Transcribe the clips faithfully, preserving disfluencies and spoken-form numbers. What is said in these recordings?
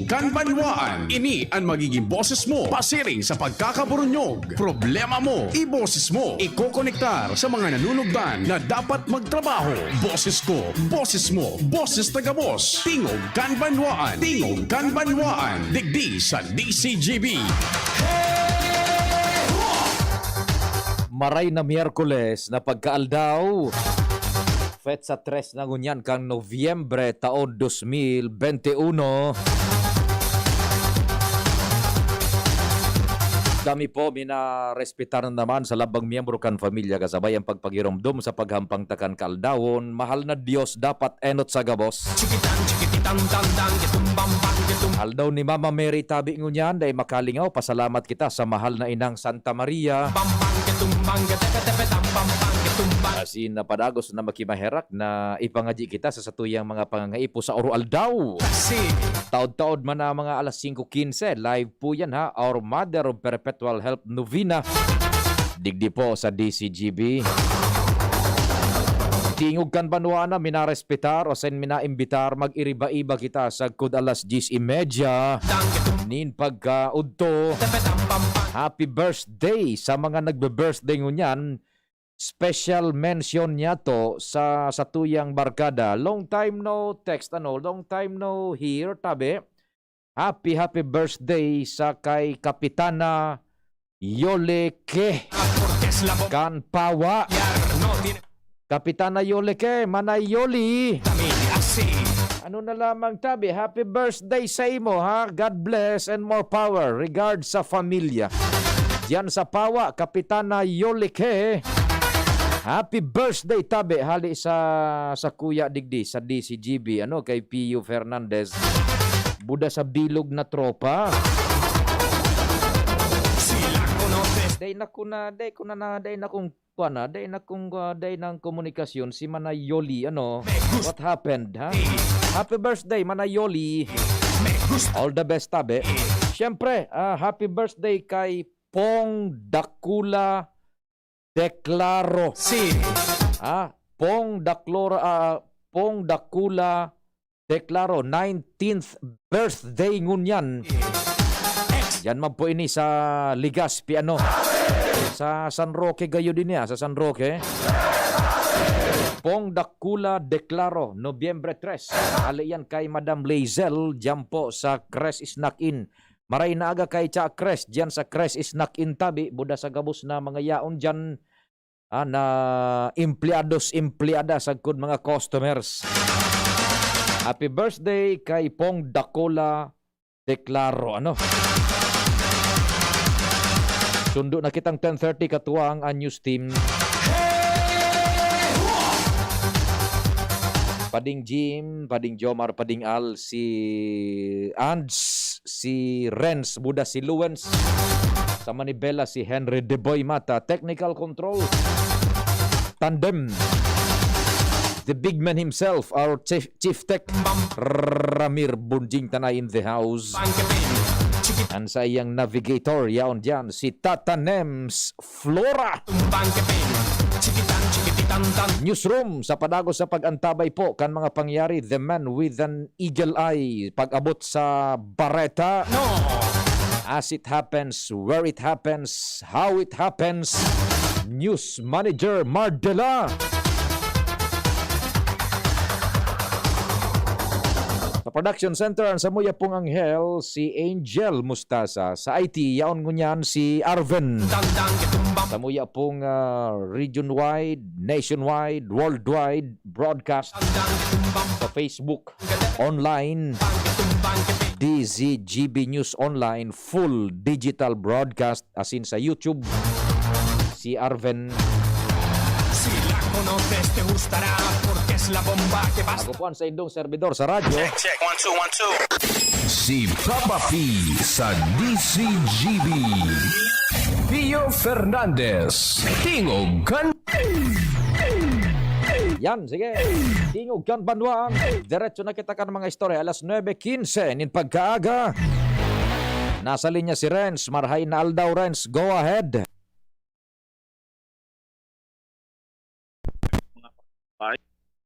Kan Banwaan, ini an magiging boses mo pasiring sa pagkakaburunyog. Problema mo, iboses mo. Ikokonektar sa mga nanunugdan na dapat magtrabaho. Boses ko, boses mo, boses na gabos. Tingog kan Banwaan, Tingog kan Banwaan. Digdi sa D C G B. Maray na Miyerkules na pagkaaldaw. Petsa tres na ngunyan kan Nobyembre, taon dos mil bente uno. Kami po, minarespetar na naman sa labang miyembro kan pamilya, kasabay ang pagpagiromdom sa paghampang ta kan kaaldawon. Mahal na Dios, dapat enot sa gabos. Chikitan, chikitan, tan, tan, kitum, bam, bam, kitum. Aldaw ni Mama Mary tabi ngunyan, dai makalingaw, pasalamat kita sa mahal na inang Santa Maria. Bam, bam, kitum, bam, gete, gete, gete, tam, bam, bam, kitum, bam. Asin na padagos na makimaherak na ipangadyi kita sa satuyang mga pangangaipo sa oro-aldaw. Kasi taod-taod man na mga alas singko quince, live po yan ha, Our Mother of Perpetual Help Novena. Digdi po sa D C G B. Tingog kan Banwaan na minarespetar o sen minaimbitar, mag-iriba-iba kita sagkod alas diyes y media nin pagkaudto. Happy birthday sa mga nagbe-birthday ngunyan. Special mention niya to sa satuyang barkada. Long time no text, ano, long time no hear, tabi. Happy, happy birthday sa kay Kapitana Yoleke kan Pawa. Kapitana Yoleke, Manay Yoli. Ano na lamang tabi, happy birthday sa imo, ha? God bless and more power. Regards sa familia. Diyan sa Pawa, Kapitana Yoleke. Happy birthday, tabi, hali sa, sa kuya digdi, sa D C G B, ano, kay Pio Fernandez. Buda sa bilog na tropa. Dai na ko na, dai ko na, na, dai na kong, kuwan na, dai na kong, ah, dai nang komunikasyon si Manay Yoli, ano? What happened, ha? Happy birthday, Manay Yoli. All the best, tabi. Siyempre, ah, happy birthday kay Pong Dakula Declaro. Si. Ah, Pong Daklo-, ah, Pong Dakula Declaro, nineteenth birthday ngunyan. Yan man po ini sa Legazpi, ano? Sa San Roque gayo din niya, sa San Roque. Pong Dakula Declaro, Nobyembre tres. Hali yan kay Madam Lazel, diyan po sa Cres Snack Inn. Maray na aga kay Cha Cres, diyan sa Cres Snack Inn tabi, buda sa gabos na mga yaon diyan, ah, na empleados, empleada, sagkod mga customers. Happy birthday kay Pong Dacola Declaro, ano? Sundo na kitang ten thirty, katuwang an news team. Pading Jim, Pading Jomar, Pading Al, si Ands, si Renz, buda si Luwens. Sa Manibela, si Henry Deboy Mata. Technical control. Tandem. The big man himself, our chief, chief tech, Ramir Bunjing Tanay in the house. An saiyang navigator, yaon diyan, si Tata Nems Flora. Newsroom, sa padagos sa pag-antabay po kan mga pangyayari, the man with an eagle eye, pag-abot sa bareta. As it happens, where it happens, how it happens, News Manager Mardela. Sa production center, an samuya pong anghel, si Angel Mustasa. Sa I T, yaon ngunyan si Arven. Samuya pong, ah, region-wide, nationwide, worldwide broadcast sa Facebook, online, D Z G B News Online, full digital broadcast, asin sa YouTube, si Arven. Si la conoces, te gustará, porque es la bomba que basta. Ako po ang sa indong servidor sa radyo. Check, check, one, two, one, two. Si Papa P sa D Z G B. Pio Fernandez, Tingog kan. Yan, sige. Tingog kan Banwaan. Diretso na kita kan mga istorya. Alas nuebe quince nin pagkaaga. Nasa linya si Renz. Marhay na aldaw, Renz. Go ahead.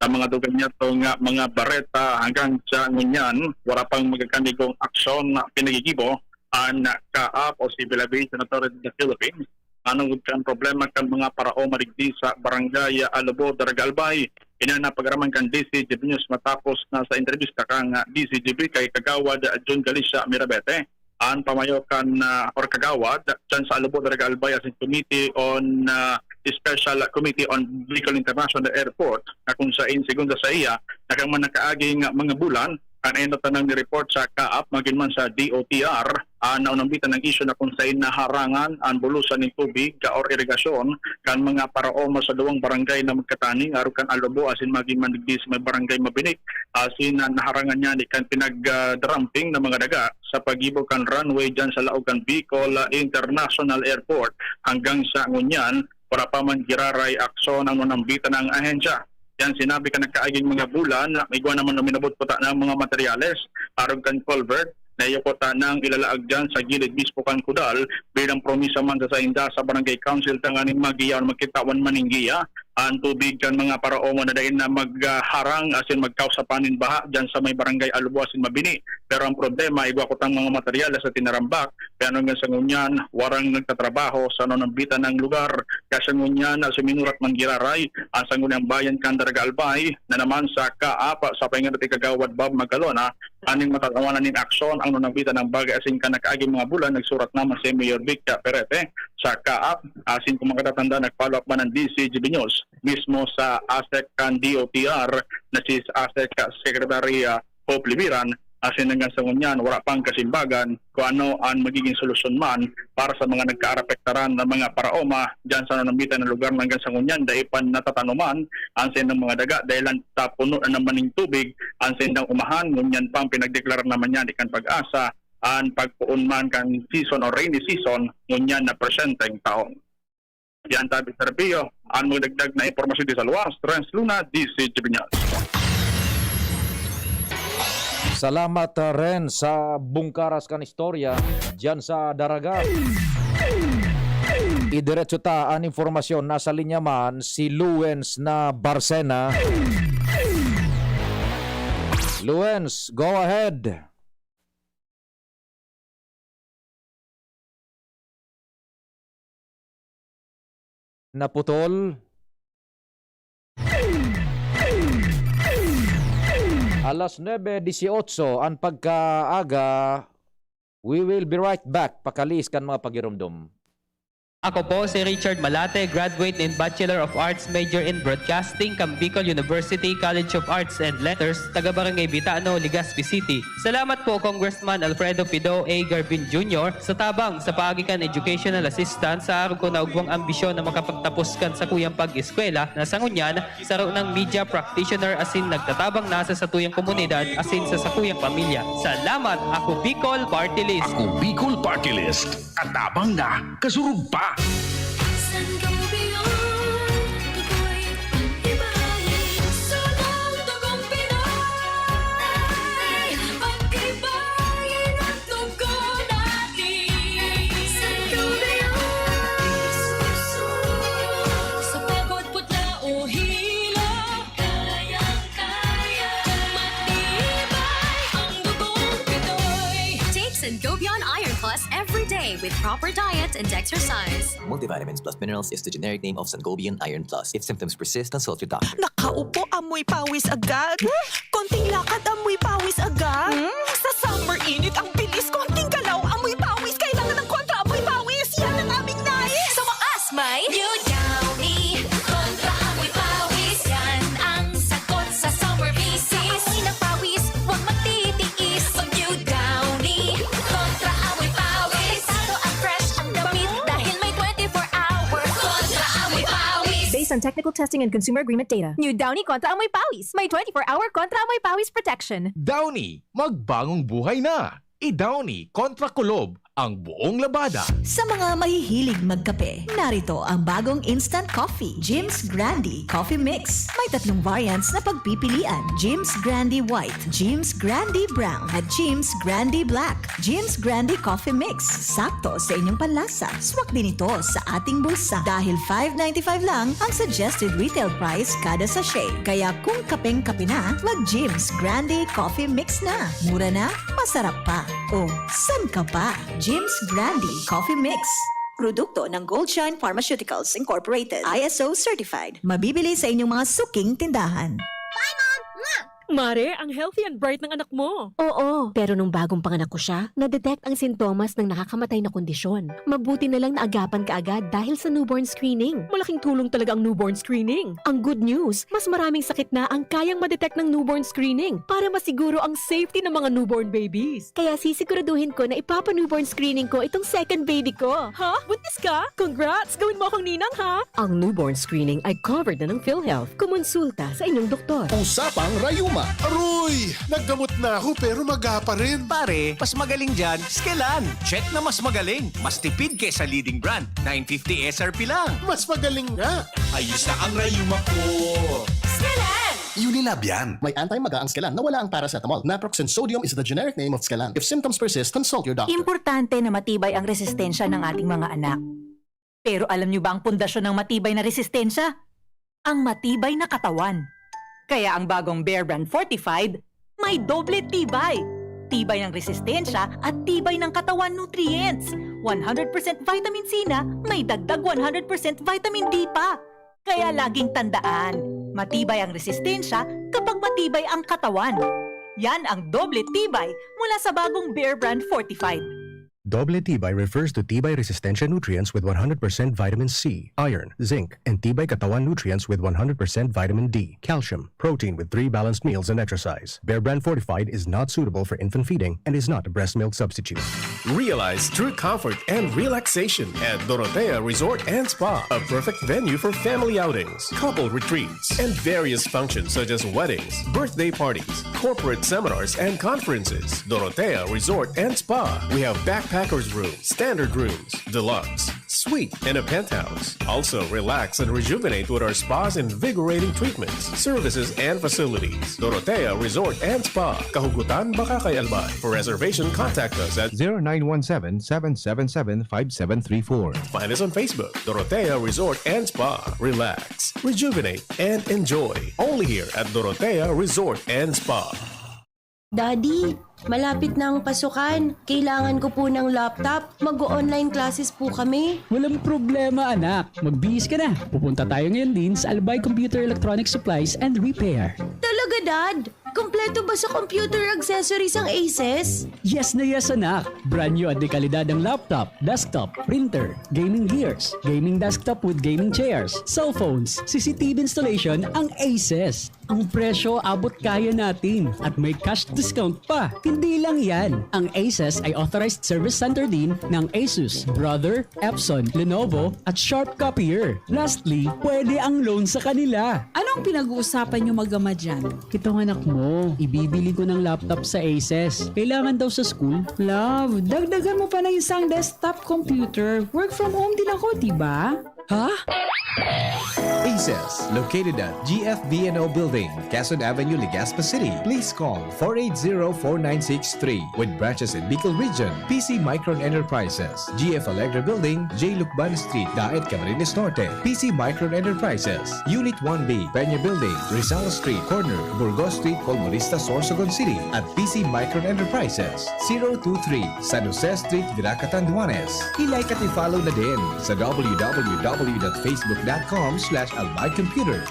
Sa mga dugang niya to nga mga bareta, hanggang sa ngunyan, wala pang magkakanigong aksyon na pinagigibo an CAAP o Civil Aviation Authority of the Philippines. Manugod kan problema kan mga paraoma digdi sa Barangay Alubo, Daraga Albay. Ini an napag-araman kan D C G B News matapos na sa entrevista kan D C G B kay Kagawad Jun Galicia Mirabete, an pamayo kan, ah, or kagawad dyan sa Alubo, Daraga Albay asin Committee on, ah, Special Committee on Bicol International Airport, na kung sain, segun sa saiya, na kan mga nakaaging mga bulan, an enot na nang ni-report sa CAAP, magin man sa D O T R, ah, na unambitan ang isyu na kung sain naharangan an bulusan nin tubig or irigasyon kan mga paraoma sa duwang barangay na magkataning, arog kan Alubo asin magin man digdi sa may Barangay Mabini, asin na naharangan niya ni kan pinag, ah, dumping na mga daga sa paggibo kan runway dyan sa laog kan Bicol, ah, International Airport. Hanggang sa ngunyan, wala pa man giraray aksyon ang nunambitan na ahensya. Yan sinabi kan nagkaaging mga bulan, igwa naman uminabot po ta ng mga materyales, arog kan culvert, na iyo po ta nang ilalaag dyan sa gilid mismo kan Kudal bilang promisa man sa sainda sa Barangay Council tanganing magiyaw na magkitawan maninggiya an tubig kan mga paraoma na dai na magharang asin magkausapan nin baha dyan sa may Barangay Alubo asin Mabini. Pero ang problema, igwa ko tang mga materyales sa tinarambak, kaya hanggang sa ngunyan, warang nagtatrabaho sa nanambitan ng lugar. Kaya sa ngunyan, na suminurat man giraray ang Sangguniang Bayan kan Daraga Albay, na naman sa CAAP, sa paingat ni Kagawad Bob Magalona, aning matatawanan nin aksyon ang nanambitan ng bagay asin kan nakaaging mga bulan, nagsurat naman si Mayor Vic Perete sa CAAP, asin kung makatatanda, nag-follow up man ang D C G B News mismo sa ASEC kan D O T R na si ASEC Secretary, ah, Hope Libiran, asin hanggang sa ngunyan, wala pang kasimbagan kung ano ang magiging solusyon man para sa mga nagkaarapektaran na mga paraoma dyan sa nanambitan na lugar na hanggang sa ngunyan, dai pa natatanuman ang saindang mga daga dahil ang tapuno na naman ning tubig ang saindang umahan, ngunyan pang pinagdeklarar naman niya di kan PAGASA an pagpoon man kan season o rainy season ngunyan na presyenteng taon. Yan tabi serbisyo, an magdagdag na impormasyon di sa luwas, Renz Luna, D C G B News. Salamat, uh, Ren, sa bungkaras kan istorya diyan sa Daraga. Idiretso ta an impormasyon. Nasa linya man si Luens na Barcena. Luens, go ahead. Naputol. Alas nuebe dieciocho an pagkaaga. We will be right back. Pakaliis kan mga pagirumdom. Ako po si Richard Malate, graduate nin Bachelor of Arts major in Broadcasting kan Bicol University College of Arts and Letters, taga Barangay Bitano, Legazpi City. Salamat po Congressman Alfredo Pido A. Garbin Junior sa tabang sa paagi kan educational assistance sa arog ko na ugwang ambisyon na makapagtapos kan sakuyang pag-eskwela na sa ngunyan saro nang media practitioner asin nagtatabang na sa satuyang komunidad asin sa sakuyang pamilya. Salamat! Ako Bicol Party List! Ako Bicol Party List! Katabang na, kasurog pa! Sangobion Iron Plus every day with proper diet and exercise. Multivitamins plus minerals is the generic name of Sangobion Iron Plus. If symptoms persist, consult your doctor. Nakaupo, amoy pawis agad. Konting lakad, amoy pawis agad. Hmm? Sa summer init, ang bilis. Konting galaw, amoy pawis. Kailangan ng kontra amoy pawis. Yan ang aming nais. Sa wakas, may New Downy. Kontra amoy pawis. Yan ang sagot sa summer visit. Amoy ng pawis, huwag magtitiis. Pag New Downy. Kontra amoy pawis. Delikado at fresh ang damit dahil may twenty-four hours. Kontra amoy pawis. Based on technical testing and consumer agreement data. New Downy kontra amoy pawis. May twenty-four hour kontra amoy pawis protection. Downy, magbangong buhay na! I-Downy kontra kulob ang buong labada. Sa mga mahihilig magkape, narito ang bagong instant coffee, Jim's Grande Coffee Mix. May tatlong variants na pagpipilian, Jim's Grande White, Jim's Grande Brown, at Jim's Grande Black. Jim's Grande Coffee Mix, sakto sa inyong panlasa. Swak din ito sa ating bulsa dahil five ninety-five lang ang suggested retail price kada sachet. Kaya kung kapeng-kape na, mag Jim's Grande Coffee Mix na. Mura na, masarap pa. O, san ka pa? Jim's Grande Coffee Mix. Produkto ng Goldshine Pharmaceuticals Incorporated, I S O certified. Mabibili sa inyong mga suking tindahan. Mare, ang healthy and bright ng anak mo. Oo, pero nung bagong panganak ko siya, na-detect ang sintomas ng nakakamatay na kondisyon. Mabuti na lang naagapan kaagad dahil sa newborn screening. Malaking tulong talaga ang newborn screening. Ang good news, mas maraming sakit na ang kayang ma-detect ng newborn screening para masiguro ang safety ng mga newborn babies. Kaya sisiguraduhin ko na ipapa-newborn screening ko itong second baby ko. Ha? Buntis ka? Congrats! Gawin mo akong ninang, ha? Ang newborn screening ay covered na ng PhilHealth. Kumonsulta sa inyong doktor. Usapang Rayuma. Aroy! Naggamot na ako pero maga pa rin. Pare, mas magaling dyan, Skelan. Check na mas magaling. Mas tipid kesa leading brand. nine fifty S R P lang. Mas magaling nga. Ayos na ang rayuma ko. Unilab yan. May anti-maga ang Skelan na wala ang paracetamol. Naproxen sodium is the generic name of Skelan. If symptoms persist, consult your doctor. Importante na matibay ang resistensya ng ating mga anak. Pero alam niyo ba ang pundasyon ng matibay na resistensya? Ang matibay na katawan. Kaya ang bagong Bear Brand Fortified, may doble tibay. Tibay ng resistensya at tibay ng katawan nutrients. One hundred percent vitamin C na, may dagdag one hundred percent vitamin D pa. Kaya laging tandaan, matibay ang resistensya kapag matibay ang katawan. Yan ang doble tibay mula sa bagong Bear Brand Fortified. Doble Tibay refers to Tibay Resistensya nutrients with one hundred percent vitamin C, iron, zinc, and Tibay Katawan nutrients with one hundred percent vitamin D, calcium, protein with three balanced meals and exercise. Bear Brand Fortified is not suitable for infant feeding and is not a breast milk substitute. Realize true comfort and relaxation at Dorotea Resort and Spa, a perfect venue for family outings, couple retreats, and various functions such as weddings, birthday parties, corporate seminars, and conferences. Dorotea Resort and Spa. We have backpackers room, standard rooms, deluxe, suite, and a penthouse. Also, relax and rejuvenate with our spa's invigorating treatments, services, and facilities. Dorotea Resort and Spa, Kahugutan, Bacacay, Albay. For reservation, contact us at zero nine one seven, seven seven seven, five seven three four. Find us on Facebook, Dorotea Resort and Spa. Relax, rejuvenate, and enjoy. Only here at Dorotea Resort and Spa. Daddy, malapit na ang pasukan. Kailangan ko po ng laptop. Mag-online classes po kami. Walang problema, anak. Magbihis ka na. Pupunta tayo ngayon din sa Albay Computer Electronic Supplies and Repair. Talaga, Dad? Kompleto ba sa computer accessories ang Aces? Yes na yes, anak. Brand new at dekalidad ang laptop, desktop, printer, gaming gears, gaming desktop with gaming chairs, cellphones, C C T V installation ang Aces. Ang presyo abot kaya natin at may cash discount pa. Hindi lang yan, ang Aces ay authorized service center din ng Asus, Brother, Epson, Lenovo at Sharp Copier. Lastly, pwede ang loan sa kanila. Anong pinag-uusapan niyo mag-ama dyan? Itong anak mo, ibibili ko ng laptop sa Aces. Kailangan daw sa school. Love, dagdagan mo pa ng isang desktop computer. Work from home din ako, di ba? Ha? Aces, located at G F V and O Building, Quezon Avenue, Legazpi City. Please call four eight zero, four nine six three. With branches in Bicol Region, P C Micron Enterprises, G F Alegre Building, J Lucban Street, Daet, Camarines Norte, P C Micron Enterprises, Unit one B, Peña Building, Rizal Street, corner, Burgos Street, Colmonista, Sorsogon City, at P C Micron Enterprises, zero two three, San Jose Street, Virac, Catanduanes. I-like at i-follow na din sa w w w dot facebook dot com slash albay computer.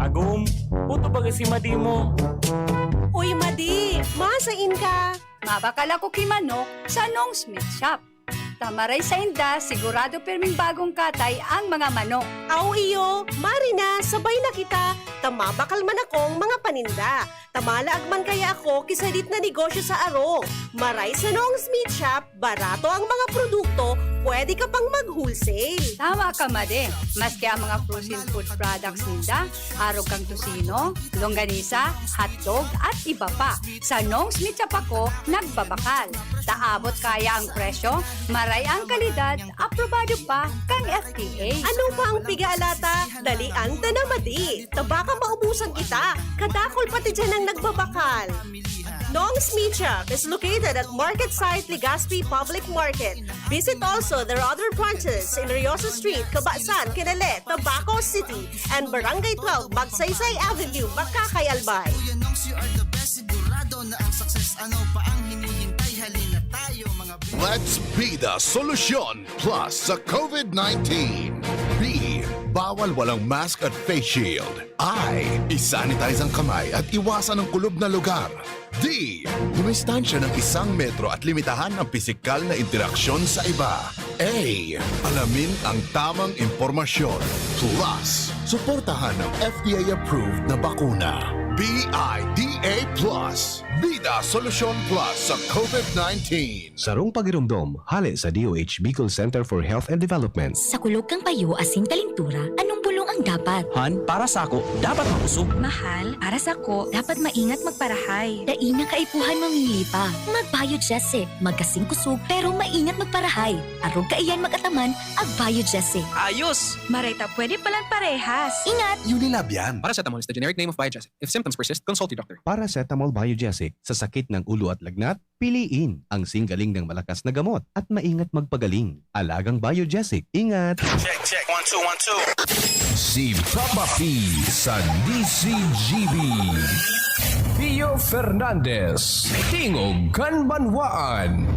Agom, puto baga si Madi mo. Uy, Madi! Masain ka? Mabakal ako ki manok sa Nong Smith Shop. Ta maray sainda, sigurado pirming bagong katay ang mga manok. Aw iyo, mari na, sabay na kita, ta mabakal man akong mga paninda. Ta malaag man kaya ako ki sadit na negosyo sa arog. Maray sa Nong's Meat Shop, barato ang mga produkto, pwede ka pang mag-wholesale. Tama ka, Made. Maski ang mga frozen food products ninda, arog kan tocino, longganisa, hotdog, at iba pa. Sa Nong's Meat Shop ako nagbabakal. Ta abot kaya ang presyo, maray ang kalidad, aprobado pa kan F D A. Ano pa ang piga-alata? Dalian ta na, Made. Ta baka maubusan kita. Kadakul pati diyan ang nagbabakal. Nong's Meat Shop is located at Market Site Legazpi Public Market. Visit also their other branches in Riosa Street, Cabasan, Kinale, Tabaco City, and Barangay twelve, Magsaysay Avenue, Makakay, Albay. Kuya Nongs, you are the best. Sigurado na ang success. Ano pa ang hinihintay? Halina tayo, mga Let's be the solution plus sa COVID nineteen. B, bawal walang mask at face shield. I, isanitize ang kamay at iwasan ang kulob na lugar. D, dumistansya ng isang metro at limitahan ang pisikal na interaksyon sa iba. A, alamin ang tamang impormasyon. Plus, suportahan ang F D A-approved na bakuna. B I D A plus. Bida Solusyon Plus sa COVID nineteen. Sarong pagiromdom, hale sa D O H Bicol Center for Health and Development. Sa kulog kan payo asin kalintura, anong bulong ang dapat? Han, para sako, dapat makusog. Mahal, para sako, dapat maingat magparahay. Dai na kaipuhan mamili pa. Mag-Biogesic, magkasing kusog, pero maingat magparahay. Arog kaiyan mag-ataman, ag-Biogesic. Ayos! Maray ta pwede palan parehas. Ingat! Unilab yan. Paracetamol is the generic name of Biogesic. If symptoms persist, consult your doctor. Paracetamol Biogesic, sa sakit ng ulo at lagnat, piliin ang singgaling ng malakas na gamot at maingat magpagaling. Alagang Biogesic. Ingat! Check, check. One, two, one, two. Si Papa P sa D C G B. Pio Fernandez, Tingog kan Banwaan.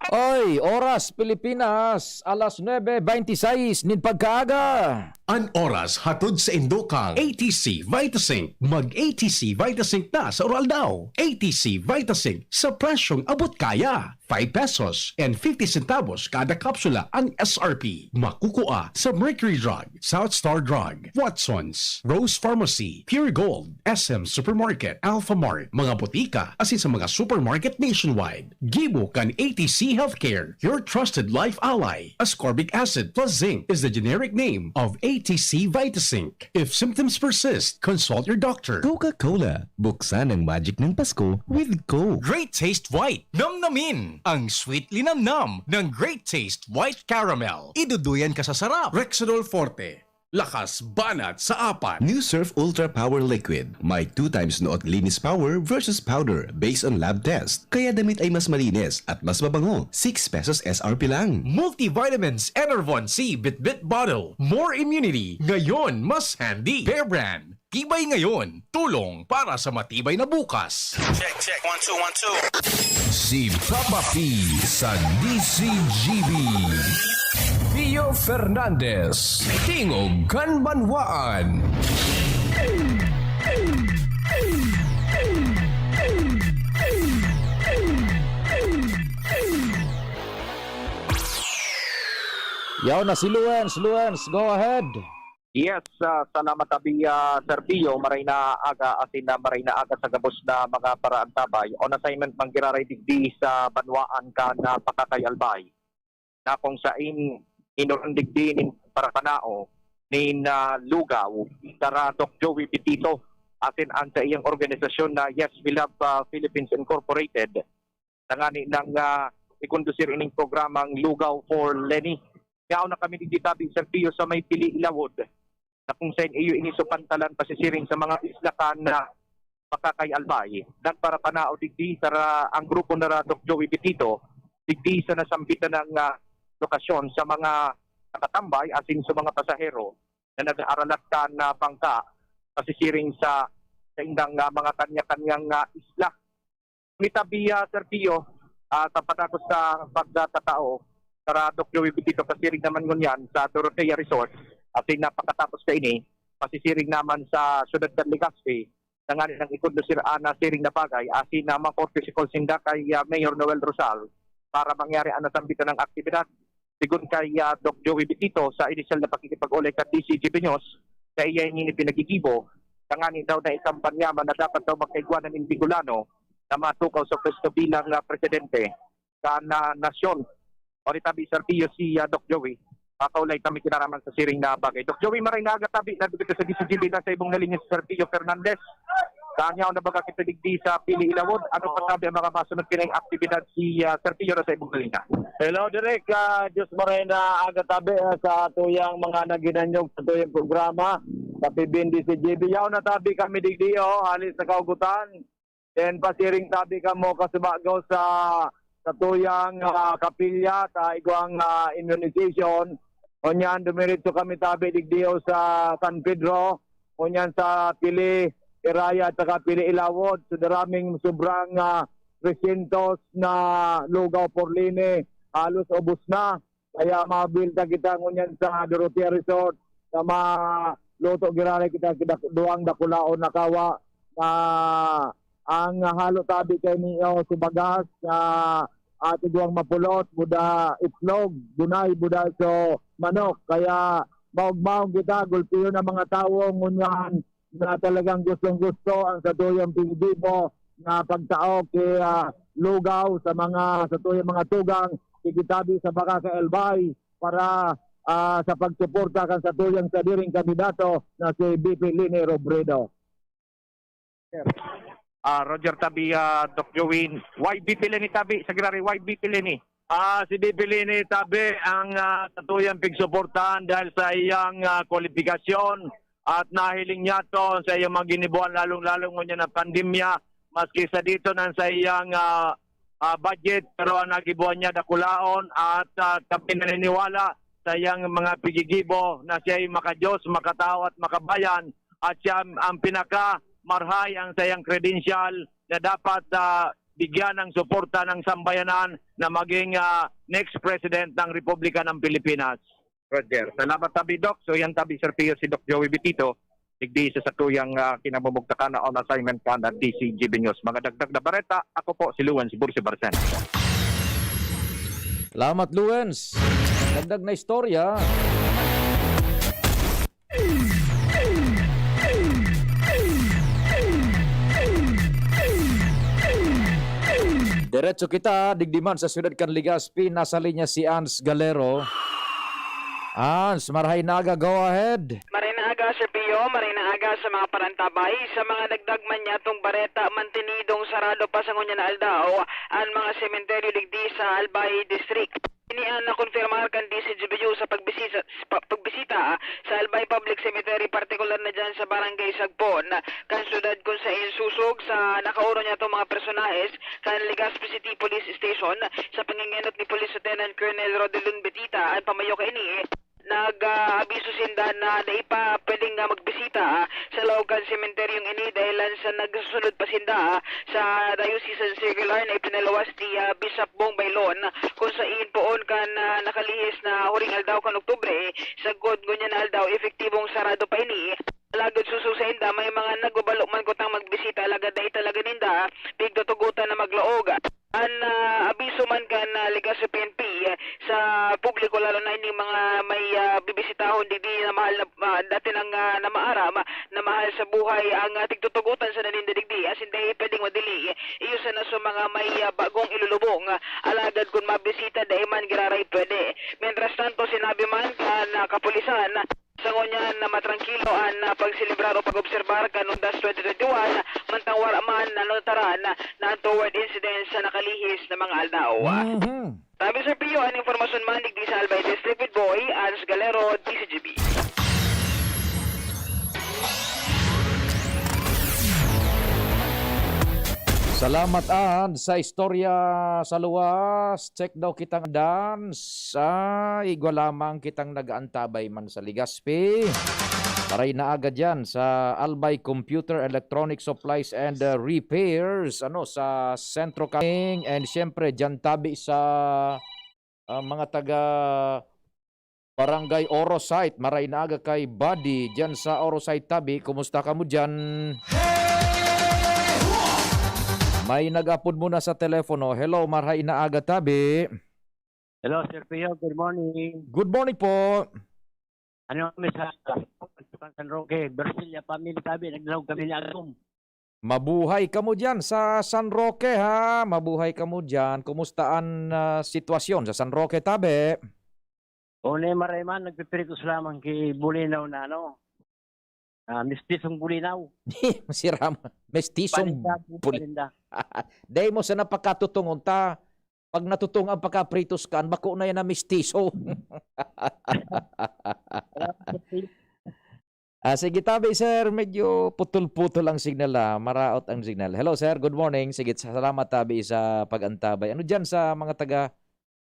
Oy, oras Pilipinas, alas nuebe beintiseis nin pagkaaga. An oras hatod saindo kan A T C Vitasync. Mag A T C Vitasync na sa Uraldaw. A T C Vitasync sa presyong abot kaya. Five pesos and fifty centavos kada kapsula ang S R P. Makukua sa Mercury Drug, South Star Drug, Watsons, Rose Pharmacy, Pure Gold, S M Supermarket, Alphamart, mga botika, asin sa mga supermarket nationwide. Gibo kan A T C Healthcare, your trusted life ally. Ascorbic acid plus zinc is the generic name of A T C Vitasync. If symptoms persist, consult your doctor. Coca-Cola, buksan ang magic ng Pasko with Coke. Great Taste White. Namnamin ang sweet linamnam ng Great Taste White Caramel. Iduduyan ka sa sarap. Rexidol Forte. Lakas banat sa apat. New Surf Ultra Power Liquid. May two times noot linis power versus powder based on lab test. Kaya damit ay mas malinis at mas mabango. Six pesos S R P lang. Multivitamins Enervon C Bitbit Bottle. More immunity. Ngayon, mas handy. Bear Brand. Tibay ngayon. Tulong para sa matibay na bukas. Check, check. One, two, one, two. Si Papa P sa D C G B. Pio Fernandez, Tingog kan Banwaan. Yaw na si Luens. Luens, go ahead. Yes, ah, salamat abi, ah, Sir Pio. Maray na aga asin na maray na aga sa gabos na mga paraantabay. On assignment man giraray digdi sa banwaan kan, ah, Pakakay Albay, na kung sain inuron digdi nin parapanao nin, ah, lugaw sara Doc Joey Pitito asin an saiyang organisasyon na Yes We Love, ah, Philippines Incorporated. Tangani nang, ah, ikondusir ining programang Lugaw for Leni. Yaon na kami digdi tabi, Sir Pio, sa may Pili Ilawod, na kung sain iyo ini supantalan pasisiring sa mga isla kan, ah, Pakakay Albay. Nagparapanao digdi sara ang grupo na Doc Joey Pitito, digdi sa nasambitan ng, ah, lokasyon sa mga nakatambay asin sa mga pasahero na nag-aaralat kan, ah, bangka pasisiring sa saindang, ah, mga kanya-kanyang, ah, isla. Ngunit abi, ah, Sir Pio, ah, sa panagos sa pagtatao, sara Doc Joey Butito, pasiring naman ngunyan sa Dorotea Resort, asin na pakatapos kaini, pasisiring naman sa siyudad kan Legazpi, tanganing ikondusir an siring na bagay, asin na makorte si Col Sinda kay, ah, Mayor Noel Rosal para mangyari an nasambitan ng aktibidad. Sigon kay, ah, Doc Joey Bitito, sa inisyal na pakikipag-ulay kan D C G B News, sa iya ini pinagigibo, tanganing daw na isang panyaman na dapat daw magkaigwanan in Bicolano na matukaw sa pwesto bilang, ah, presidente kan, ah, nasyon. O ni tabi, Sir Pio, si, ah, Doc Joey. Pakaulay kami kinaraman sa siring na bagay. Doc Joey, maray na aga tabi, nandito sa D C G B, nasa ibong na linya si Sir Pio Fernandez. Kanya na baga kita digdi sa Pili Ilawod. Ano pa tabi ang mga masunod pinayang aktibidad si, ah, Sir Pio na sa ibong na linya? Hello, Direk. Ah, Diyos maray na aga tabi, ah, sa tuyang mga naghinanyog sa tuyang programa sa P B N D C G B. Yaon na tabi kami digdi, oh, hali sa kaugutan. Then pasiring tabi kamo kasubagaw sa, sa tuyang, ah, kapilya, sa igwang, ah, immunization. Ngunyan, dumiretso kami tabi digdiyo sa San Pedro. Ngunyan sa Pili, Iraya, at saka Pili Ilawod. So, daraming sobrang, ah, trescientos na lugaw porlini, halos ubos na. Kaya mabilta kita ngunyan sa Dorotea Resort na maluto giraray kita ki dak-, duwang dakulaon na kawa na ang halo tabi kay niyo subagas na ati duwang mapulot, buda itlog, gunay, buda so manok. Kaya maugmaon kita, gulpihon ang mga tawo ngunyan na talagang gustong-gusto ang satuyang pinigibo na pagtao ki, ah, lugaw sa mga, satuyang mga tugang, kikitabi sa Baraka Albay para, ah, sa pagsuporta kan satuyang sadiring kandidato na si V P Leni Robredo. Ah, Roger tabi, ah, Doc Joey, Y V P Leni tabi, sa giraray Y V P Leni. Ah, si V P Leni tabi ang, ah, satuyang pigsuportahan dahil sa iyang, ah, kwalipikasyon at nahiling niya to sa iyang mga ginibuan, lalong-lalo ngunyan na pandemya. Maski sa dito nang sa iyang, ah, ah, budget, pero ang nagibuan niya dakulaon at, ah, kami naniniwala sa iyang mga pigigibo na siya ay makadiyos, makatao at makabayan at siya ang pinaka marhay ang sa iyang credential na dapat, ah, bigyan ng suporta ng sambayanan na maging, ah, next president ng Republika ng Pilipinas. Roger. Salamat tabi, Doc. So, yan tabi, Sir Pio, si Doc Joey Bitito. Digdi sa satuyang, ah, kinamumugtakan na on assignment kan D C G B News. Mga dagdag na bareta, ako po si Luwens Bursi Barcena. Salamat, Luwens. Dagdag na istorya. Diretso kita, digdi man sa siyudad kan Legazpi, nasa linya si Ans Galero. Ans, marahay na aga, go ahead. Maray na aga, Sir Pio, maray na aga sa mga parantabay. Sa mga dagdag man niyatong bareta, mantenidong sarado pa sa ngunyan na aldaw an mga sementeryo digdi sa Albay District. Ini an nakonfirmar kan D C G B U sa pagbisita, sa pa-, pagbisita sa Albay Public Cemetery, partikular na dyan sa Barangay Sagpon kan syudad, kun saen susog sa nakauro niyatong mga personahes kan Legazpi City Police Station sa pangengenot ni Police Lieutenant Colonel Rodelon Betita. An pamayo kaini, nag, ah, abiso sinda na dai pa pwedeng, ah, magbisita, ah, sa laog kan sementeryong ini dahilan sa nagsusunod pa sinda, ah, sa diocesan circular na ipinaluwas ni, ah, Bishop Bong Bailon, kun saen poon kan, ah, nakalihis na huring aldaw kan Oktubre, sagkod ngunyan na aldaw, epektibong sarado pa ini. Alagad susog sainda, may mga nagbabalo man kutang magbisita, alagad dai talaga ninda pigtutugotan na maglaog. An, ah, abiso man kan, ah, Legazpi P N P, eh, sa publiko, lalo na ining mga may, ah, bibisitahon digdi na mahal na, ah, dati nang, ah, namaaram na mahal sa buhay ang, ah, tigtutugotan sana ninda digdi, asin dai pwedeng madili. Iyo sana sa mga may, ah, bagong ilulubong, ah, alagad kun mabisita, dai man giraray pwede. Mientras tanto, sinabi man kan, ah, kapulisan, sa ngunyan na matrangkilo an, ah, pagselebrar o pag-obserbar kan Undas twenty twenty-one, mantang wara man nanotaran na untoward incidents sa nakalihis na mga aldaw. Mhm. Tabi, Sir Pio, an impormasyon man digdi sa Albay District with Boy Ans Galero, D C G B. Salamat, Ans, sa istorya sa luwas. Check daw kitang dance. Ah, igwa lamang kitang nag-aantabay man sa Legazpi. Maray na aga dyan sa Albay Computer Electronic Supplies and, uh, Repairs, ano, sa Centro Kaming. And siyempre, dyan tabi sa, uh, mga taga Barangay Oro Site. Maray na aga kay Buddy dyan sa Oro Site tabi. Kumusta ka mo dyan? May nag-apod muna sa telepono. Hello, marhay na aga, tabi. Hello, Sir Pio. Good morning. Good morning po. Ano kami sa San Roque, Versilla family, tabi, nagdalaw kami ni Agom. Mabuhay kamo diyan sa San Roque, ha? Mabuhay kamo diyan. Kumusta an ah, sitwasyon sa San Roque, tabi? O na maray man, nagpipiritos lamang ki Bulinaw na ano, ah, mistisong Bulinaw. Siram, mestisong Paninda, buli. Paninda. Dahil mo sana pakatutungon ta. Pag natutungan pagkapritos kan, bako na yan na mestiso. Ah, sige, tabi, sir. Medyo putol-putol ang signal, ah. Maraot ang signal. Hello, sir. Good morning. Sige, sa- salamat, tabi, sa pag-antabay. Ano dyan sa mga taga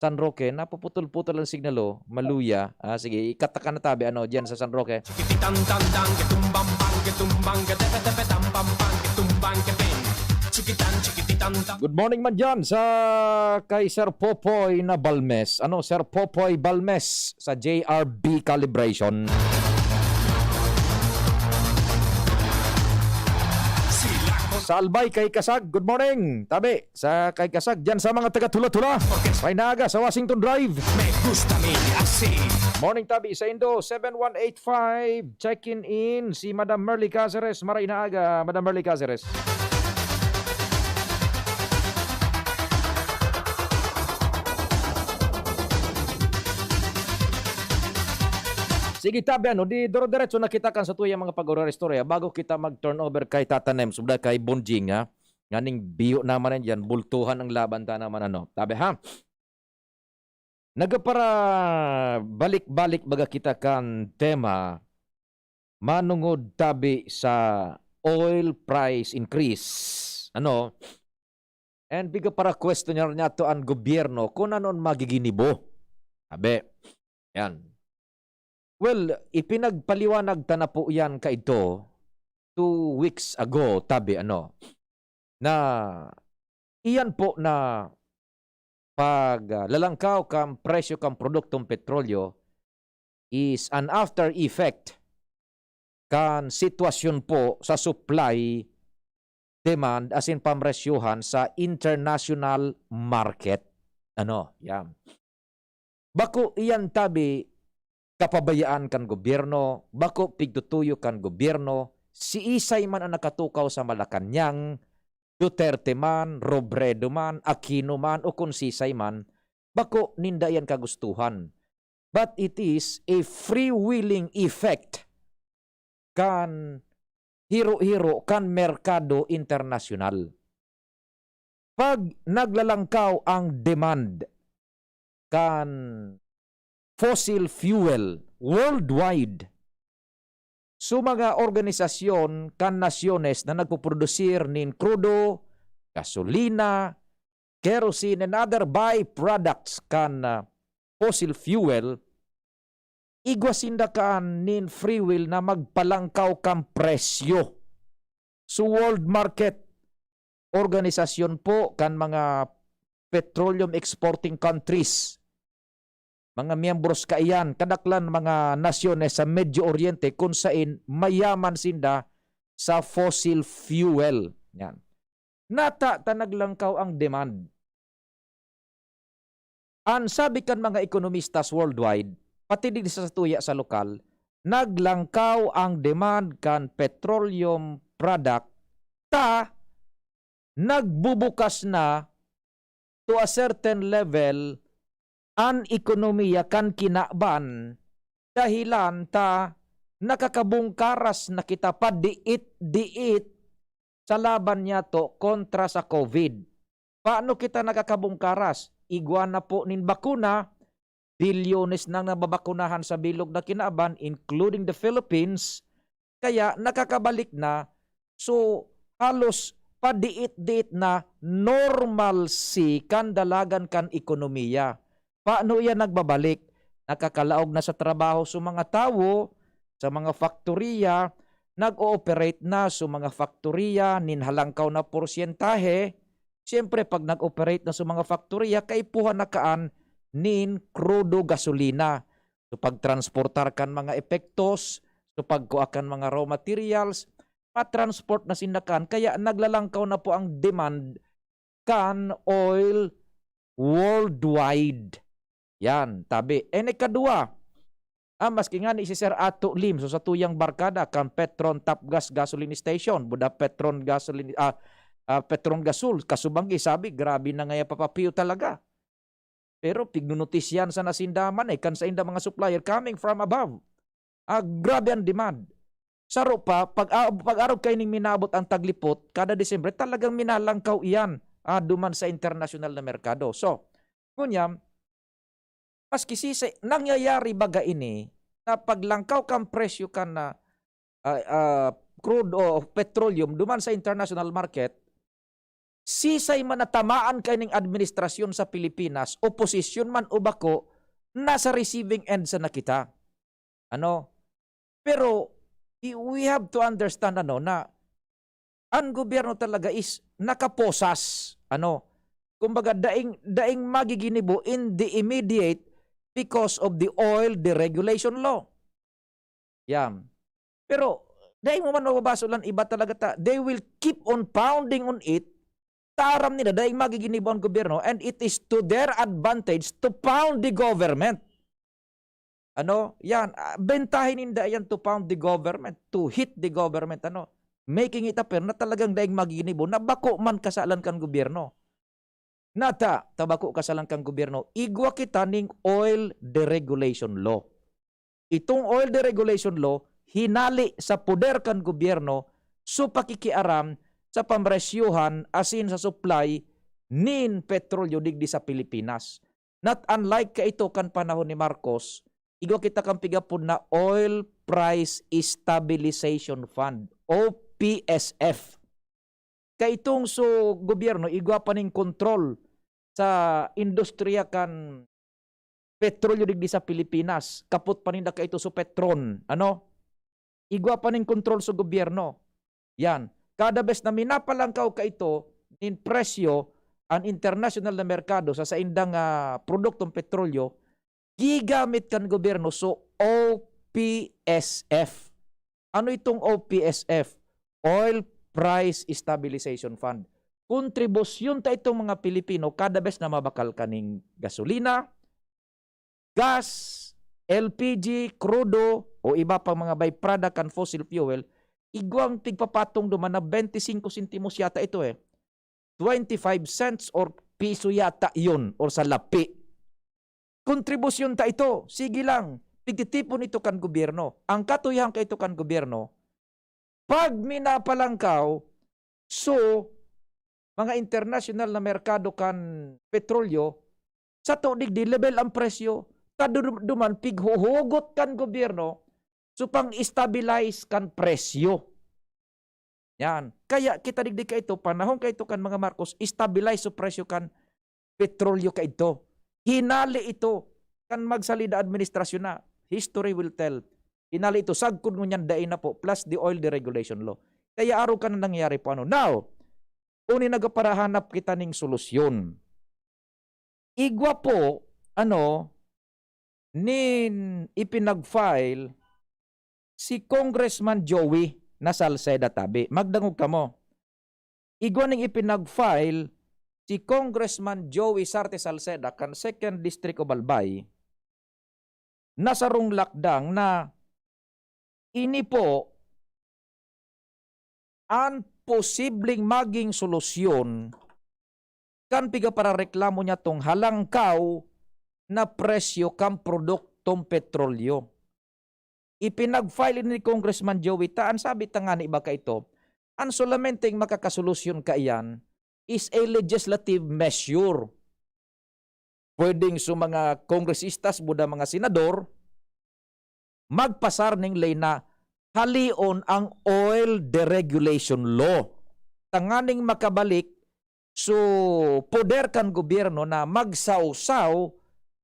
San Roque? Napuputol-putol ang signal, oh. Maluya. Ah, sige, ikataka na, tabi. Ano dyan sa San Roque? Chiquititantantang, kitumbang bang, kitumbang ka tepe tepe tam pam pam, kitumbang ka pin. Chiquitan, chiquititantang. Good morning man dyan sa kay Sir Popoy na Balmes. Ano, Sir Popoy Balmes sa J R B Calibration. Sila ko Sa Albay kay Kasag, good morning. Tabi, sa kay Kasag, dyan sa mga taga Tula-Tula. May naga sa Washington Drive. me gusta mi así. Morning, tabi, sa Indo, seven one eight five. Checking in si Madam Merly Caceres. Maray na aga, Madam Merly Caceres. Sige, tabi, ano, di doro-diretso na kita kan sa tuyang mga pag-oror istorya bago kita mag-turnover kay Tata Nem, subda kay Bonjing, ha? Nganing biyo naman yan dyan, bultuhan ang laban ta naman, ano. Tabi, ha? Nagapara balik-balik baga kita kan tema manungod, tabi, sa oil price increase. Ano? And biga para questionar niya to ang gobyerno kung ano ang magiginibo. Tabi. Yan. Well, ipinagpaliwanag ta na po yan kaidto two weeks ago, tabi, ano, na iyan po na pag ah, lalangkaw kan presyo kan produktong petrolyo is an after effect kan sitwasyon po sa supply, demand, asin pamresyuhan sa international market. Ano, yan. Bako iyan, tabi, kapabayaan kan gobyerno, bako pigtutuyo kan gobyerno, siisay man ang nakatukaw sa Malacañang, Duterte man, Robredo man, Aquino man, o kun sisay man, bako ninda iyan kagustuhan. But it is a freewheeling effect kan hiro-hiro kan merkado internasyonal. Pag naglalangkaw ang demand kan fossil fuel worldwide, so mga organisasyon kan nasyones na nagpuprodusir nin krudo, gasolina, kerosene, and other byproducts kan ah, fossil fuel, igwa sinda kan nin free will na magpalangkaw kan presyo. So, world market organisasyon po kan mga petroleum exporting countries, mga miyembros kaiyan, kadaklan mga nasyones sa Medio Oriente kun sain mayaman sinda sa fossil fuel. Yan. Nata ta naglangkaw ang demand. An sabi kan mga ekonomistas worldwide, pati digdi sa satuya sa lokal, naglangkaw ang demand kan petroleum product ta nagbubukas na to a certain level an ekonomiya kan kinaban, dahilan ta nakakabungkaras na kita padiit-diit sa laban niyato kontra sa COVID. Paano kita nakakabungkaras? Igwa na po nin bakuna, bilyones nang nababakunahan sa bilog na kinaban, including the Philippines, kaya nakakabalik na. So, halos padiit-diit na normalcy kan dalagan kan ekonomiya. Paano iyan nagbabalik? Nakakalaog na sa trabaho sa mga tawo, sa mga faktoriya, nag-ooperate na sa mga faktoriya nin halangkaw na porsyentahe. Siyempre, pag nag-operate na sa mga faktoriya, kaipuhan na kaan nin krudo gasolina. So, pagtransportar kan mga epektos, so, pagkua kan mga raw materials, matransport na sinda kan. Kaya naglalangkaw na po ang demand kan oil worldwide. Yan, tabi. And ikadua, ah, maski ngani si Sir Ato Lim, so satuyang barkada kan Petron Top Gas Gasoline Station, buda Petron Gasoline, ah, ah, Petron Gasol, kasubanggi, sabi, grabe na ngaya papapiyo talaga. Pero pignunotisyan sana sinda man eh, kan sainda mga supplier coming from above. Ah, grabe ang demand. Saro pa, pag, ah, pag-arog kaining minabot ang taglipot, kada Disyembre, talagang minalangkaw iyan, ah, duman sa internasyonal na merkado. So, ngunyan, maski sisay, nangyayari baga ini na paglangkaw kan presyo kan, ah, ah, ah, crude o petroleum duman sa international market, sisay man na tamaan kaining administrasyon sa Pilipinas, oposisyon man o bako, nasa receiving end sana kita. Ano? Pero i-, we have to understand, ano, na ang gobyerno talaga is nakaposas, ano, kumbaga daing, daing magiginibo in the immediate because of the oil deregulation law. Yan. Pero dai mo man mababasa lan iba talaga ta, they will keep on pounding on it. Ta aram nila daing magiginibo an gobyerno and it is to their advantage to pound the government. Ano? Yan, ah, bentahin ninda yan to pound the government, to hit the government, ano? Making it appear na talagang daing magiginibo na bako man kasalan kan gobyerno. Nata, ta bako kasalan kan gobyerno, igwa kita ning oil deregulation law. Itong oil deregulation law, hinali sa poder kan gobyerno so pakikiaram sa pamresyohan asin sa supply nin petrolyo digdi sa Pilipinas. Not unlike kaito kan panahon ni Marcos, igwa kita kan pigapod na Oil Price Stabilization Fund, O P S F. Kaitong so gobyerno, igwa pa ning kontrol sa industriya kan petrolyo digdi sa Pilipinas. Kapot pa ninda kaito so Petron, ano? Igwa pa ning kontrol sa gobyerno. Yan. Kada bes na minapalangkaw kaito nin presyo an internasyonal na merkado sa saindang, ah, produktong petrolyo, gigamit kan gobyerno so O P S F. Ano itong O P S F? Oil Price Stabilization Fund. Kontribusyon ta itong mga Pilipino kada bes na mabakal kaning gasolina, gas, L P G, krudo, o iba pang mga byproduct kan fossil fuel, igwang tigpapatong duman na twenty-five sentimos yata ito eh. Twenty-five cents or piso yata yun or salapi. Kontribusyon ta ito. Sige lang, pigtitipon ito kan gobyerno. Ang katuyahan kaito kan gobyerno, pag minapalangkaw, so, mga internasyonal na merkado kan petrolyo, sato digdi level ang presyo, ta du-, duman pighuhugot kan gobyerno, so pang-stabilize kan presyo. Yan. Kaya kita digdi kaito, panahon kaito kan mga Marcos, stabilize so presyo kan petrolyo kaidto. Hinali ito kan magsalida administrasyon na. History will tell. Hinali ito, sagkod ngunyan dai na po, plus the oil deregulation law. Kaya arog kan nangyayari po, ano. Now, uni nagaparahanap kita ning solusyon. Igwa po, ano, nin ipinag-file si Congressman Joey na Salceda tabi. Magdangog kamo. Igwa ning ipinag-file si Congressman Joey Sarte Salceda kan Second District of Albay na sarong lakdang na ini po an posibleng maging solusyon kan pigaparareklamo niya tong halangkaw na presyo kan produktong petrolyo. Ipinag-file ini ni Congressman Joey ta, an sabi ta ngani ba kaito, an solamente makakasolusyon kaiyan is a legislative measure. Pwedeng so mga kongresistas, buda mga senador, magpasar ning ley na halion ang oil deregulation law. Tanganing makabalik so poder kan gobyerno na magsawsaw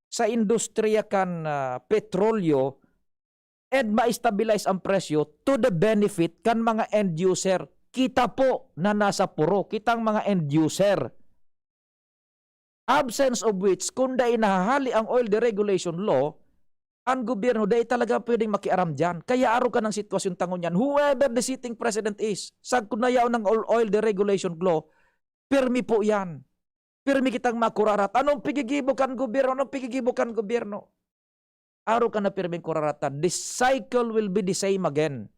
sa industriya kan, ah, petrolyo and ma-stabilize ang presyo to the benefit kan mga end user. Kita po na nasa puro, kitang mga end user. Absence of which, kung dai nahahali ang oil deregulation law, ang gobyerno dai talaga pwedeng makiaram diyan. Kaya arog kan sitwasyon ta ngunyan, whoever the sitting president is, sagkod na yaon ang oil, oil deregulation law, pirmi po yan. Pirmi kitang makurarata. Anong pigigibo kan gobyerno? Anong pigigibo kan gobyerno? Arog ka na pirming kurarata, the cycle will be the same again.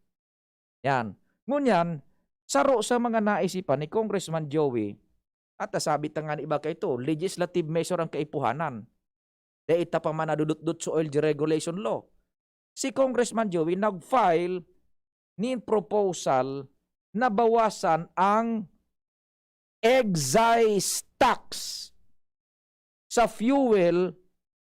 Yan. Ngunyan, saro sa mga naisipan ni Congressman Joey, at nasabi ta nga ni iba kaito, legislative measure ang kaipuhanan. Dai ta pa man nadudutdot sa oil deregulation law. Si Congressman Joey nag-file nin proposal na bawasan ang excise tax sa fuel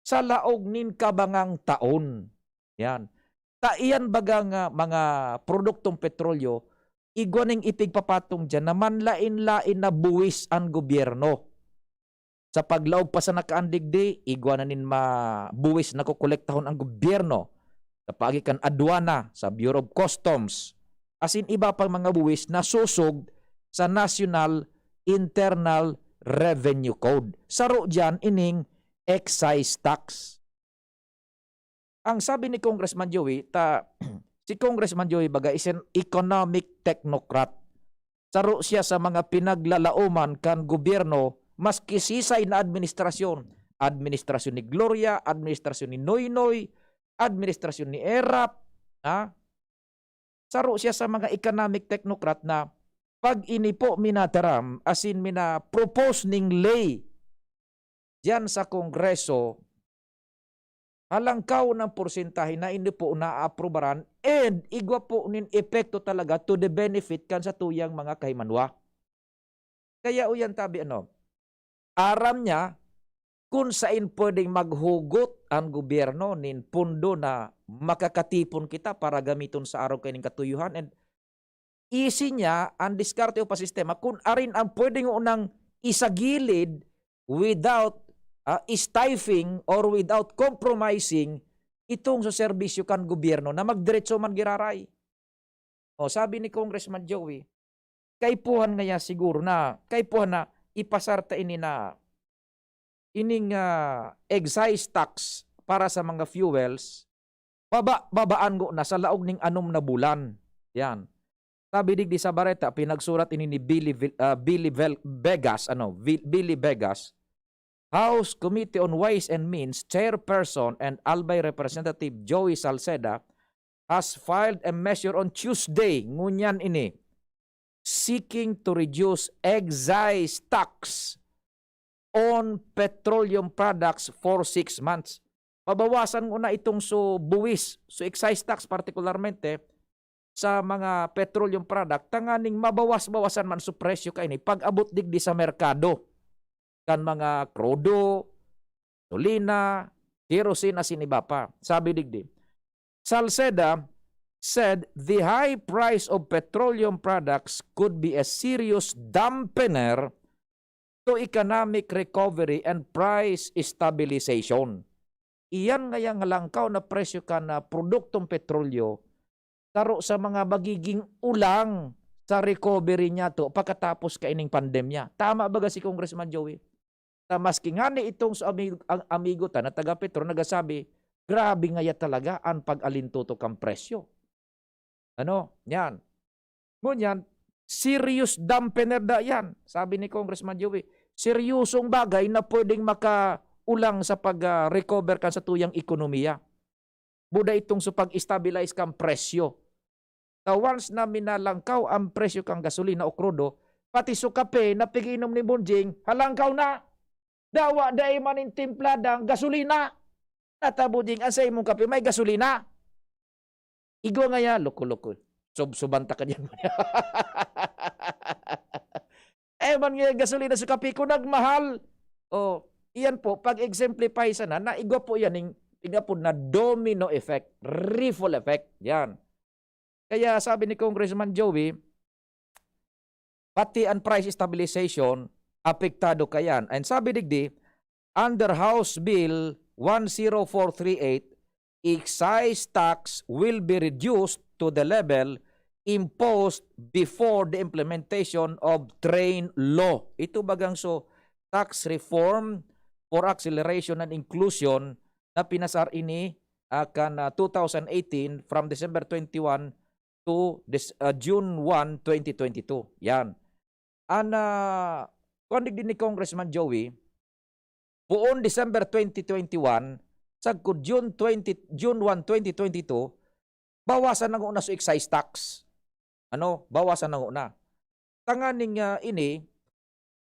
sa laog nin kabangang taon. Yan. Ta iyan bagang, ah, mga produktong petrolyo, igwa ning ipigpapatong diyan na manlaen-laen na buwis an gobyerno. Sa paglaog pa sana kan digdi, igwa na nin ma-, buwis na kokolektahon ang gobyerno sa paagi kan adwana, sa Bureau of Customs, asin iba pang mga buwis na sosog sa National Internal Revenue Code. Saro diyan ining excise tax. Ang sabi ni Congressman Joey, ta, si Congressman Joey baga is an economic technocrat. Saro siya sa mga pinaglalaoman kan gobyerno, maski sisay na administrasyon. Administrasyon ni Gloria, administrasyon ni Noynoy, administrasyon ni Erap, ha? Saro siya sa mga economic technocrat na pag ini po minataram, asin mina-propose ning ley diyan sa Kongreso, halangkaw ng porsentahe na ini po naaprubaran and igwa po nin epekto talaga to the benefit kan satuyang mga kahimanwa. Kaya uyan tabi, ano, aram niya kung sain pwedeng maghugot ang gobyerno nin pondo na makakatipon kita para gamiton sa arog kaining katuyuhan, and easy niya ang diskarte o pasistema kung arin ang pwedeng unang isagilid without, ah, stifling or without compromising itong sa serbisyo kan gobyerno na magdiretso man giraray. O, sabi ni Congressman Joey, kaipuhan ngaya siguro na, kaipuhan na ipasar ta ini na, ining, ah, excise tax para sa mga fuels, baba-, babaan ngona sa laog ning anom na bulan. Yan. Sabi digdi sa bareta, pinagsurat ini ni Billy Vil-, ah, Billy Vel-, Vegas, ano, Vil-, Billy Vegas, House Committee on Ways and Means Chairperson and Albay Representative Joey Salceda has filed a measure on Tuesday, ngunyan ini, seeking to reduce excise tax on petroleum products for six months. Pabawasan ngona itong so buwis, so excise tax partikularmente, sa mga petroleum product, tanganing mabawas-bawasan man so presyo kaini pag-abot digdi sa merkado kan mga krudo, gasolina, kerosene, asin iba pa. Sabi digdi, Salceda said the high price of petroleum products could be a serious dampener to economic recovery and price stabilization. Iyan ngayang halangkaw na presyo kan, ah, produktong petrolyo, saro sa mga magiging ulang sa recovery niyato pagkatapos kaining pandemya. Tama baga si Congressman Joey? Ta maski ngani itong sa ami-, ang amigo ta na taga Petro nagasabi, "Grabe ngaya talaga an pag-alintutok kan presyo." Ano? Yan. Ngunyan, serious dampener da yan, sabi ni Congressman Joey. Seryosong bagay na pwedeng makaulang sa pag, ah, recover kan satuyang ekonomiya. Buda itong sa pag-stabilize kan presyo. Ta once na minalangkaw ang presyo kan gasolina o krudo, pati sa kape na pag-iinom ni Bonjing, halangkaw na. Dawa, dai man nin timplada ang gasolina. Nata, Bonjing, ang sa imong kape may gasolina. Igwa ngaya, loko-loko. Sub-suban ta ka diyan. Eh, man nga gasolina sa kape ko nagmahal. Oh, iyan po, pag-exemplify sana, na igwa po yan, ning, igwa po na domino effect, ripple effect. Yan. Kaya sabi ni Congressman Joey, pati ang price stabilization, apektado kayan. And sabi digdi, under House Bill one zero four three eight, excise tax will be reduced to the level imposed before the implementation of Train Law. Ito bagang so tax reform for acceleration and inclusion na pinasar ini, ah, kan, ah, two thousand eighteen from December twenty-one to this, ah, June one, twenty twenty-two. Yan. An, ah, kuwan digdi ni Congressman Joey, poon December twenty twenty-one, sagkod June twenty, June one, twenty twenty-two, bawasan na ngona so excise tax. Ano? Bawasan na ngona. Tanganing, ah, ini,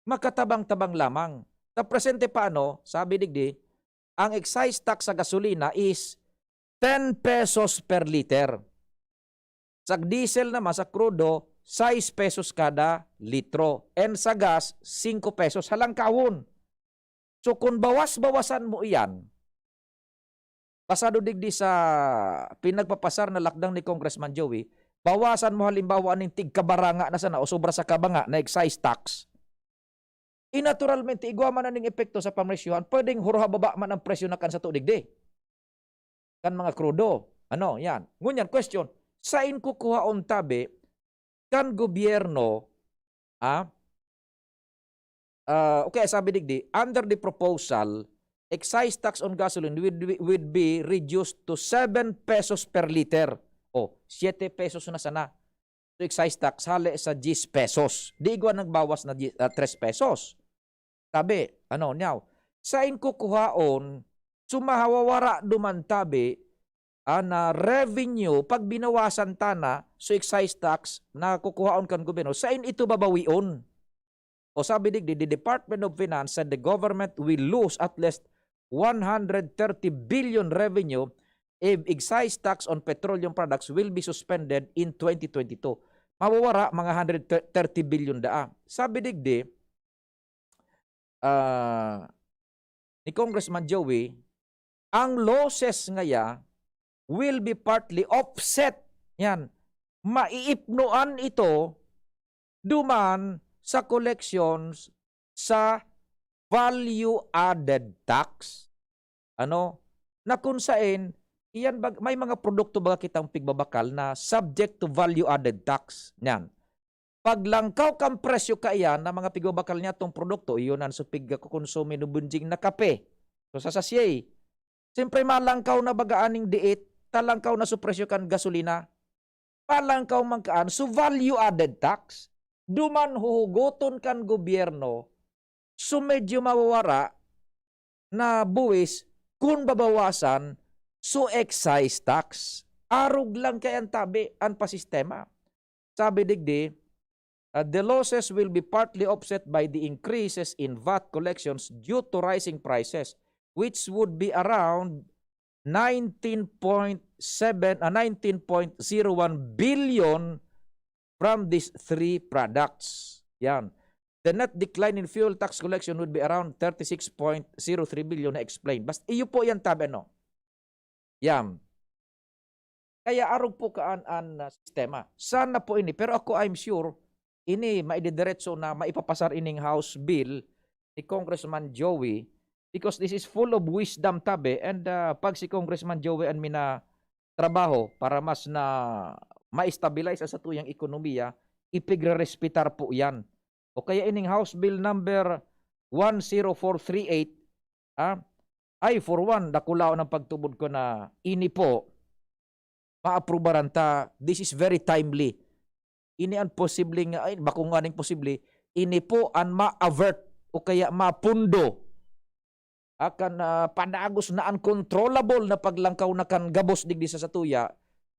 makatabang-tabang lamang. Sa presente pa, ano, sabi digdi, ang excise tax sa gasolina is ten pesos per liter. Sa diesel naman, sa krudo, sais pesos kada litro. And sa gas, singko pesos. Halangkawon. So, kung bawas-bawasan mo iyan, basado digdi sa pinagpapasar na lakdang ni Congressman Joey, bawasan mo halimbawa ning tigkabaranga na sana o sobra sa kabanga na excise tax, eh, naturalmente, igwa man na ning epekto sa pamresyohan, pwedeng hurhababa man ang presyo na kan sato digdi. Kan mga krudo. Ano, yan. Ngunyan, question, sain kukuhaon tabi kan gobyerno, ah, ah, okay, sabi digdi, under the proposal, excise tax on gasoline would be, would be reduced to seven pesos per liter. O, siete pesos na sana. So, excise tax, hale sa diyes pesos. Di igwa nagbawas na diyes, ah, tres pesos. Tabi, ano, niyaw, sain kukuhaon, so mahawawara duman tabi, ah, na revenue, pag binawasan ta na, so excise tax na kukuhaon kan gobyerno, sain ito babawion? O sabi digdi, the Department of Finance said the government will lose at least one hundred thirty billion revenue if excise tax on petroleum products will be suspended in twenty twenty-two. Mawawara mga hundred thirty billion daa. Sabi digdi, ah, ni Congressman Joey, ang losses ngaya will be partly offset. Yan. Maiipnoan ito duman sa collections sa value-added tax. Ano? Na kung sain, iyan bag-, may mga produkto baga kitang pigbabakal na subject to value-added tax. Yan. Paglangkaw kan presyo kaiyan na mga pigbabakal niya tong produkto, iyon an supig kakukonsume ni Bunjing na kape. So, sa sachet, siyempre, malangkaw na baga aning diit, talangkaw na so presyo kan gasolina. Palangkaw man kaan, so value added tax, duman huhugoton kan gobyerno, so medyo mawawara na buwis kun babawasan so excise tax. Arog lang kaiyan tabi an pasistema. Sabi digdi, uh, the losses will be partly offset by the increases in vat collections due to rising prices, which would be around nineteen point seven, ah, nineteen point zero one billion from these three products. Yan. The net decline in fuel tax collection would be around thirty-six point zero three billion na explained. Basta iyo po yan, tabi, ano? Yan. Kaya arog po kaan an, ah, sistema. Sana po ini. Pero ako, I'm sure, ini maididiretso na maipapasar ining House Bill ni Congressman Joey because this is full of wisdom, tabi, and, ah, pag si Congressman Joey an minatrabaho para mas na ma-stabilize ang satuyang ekonomiya, ipigrerespetar po yan. O kaya ining House Bill number one zero four three eight, ah, ay, for one, dakulaon ang pagtubod ko na ini po, maaprubaran ta, this is very timely. Ini ang posibleng, ay, bako nganing posible, ini po ang ma-avert o kaya mapundo akan, ah, padagos na uncontrollable na paglangkaw na kan gabos digdi sa satuya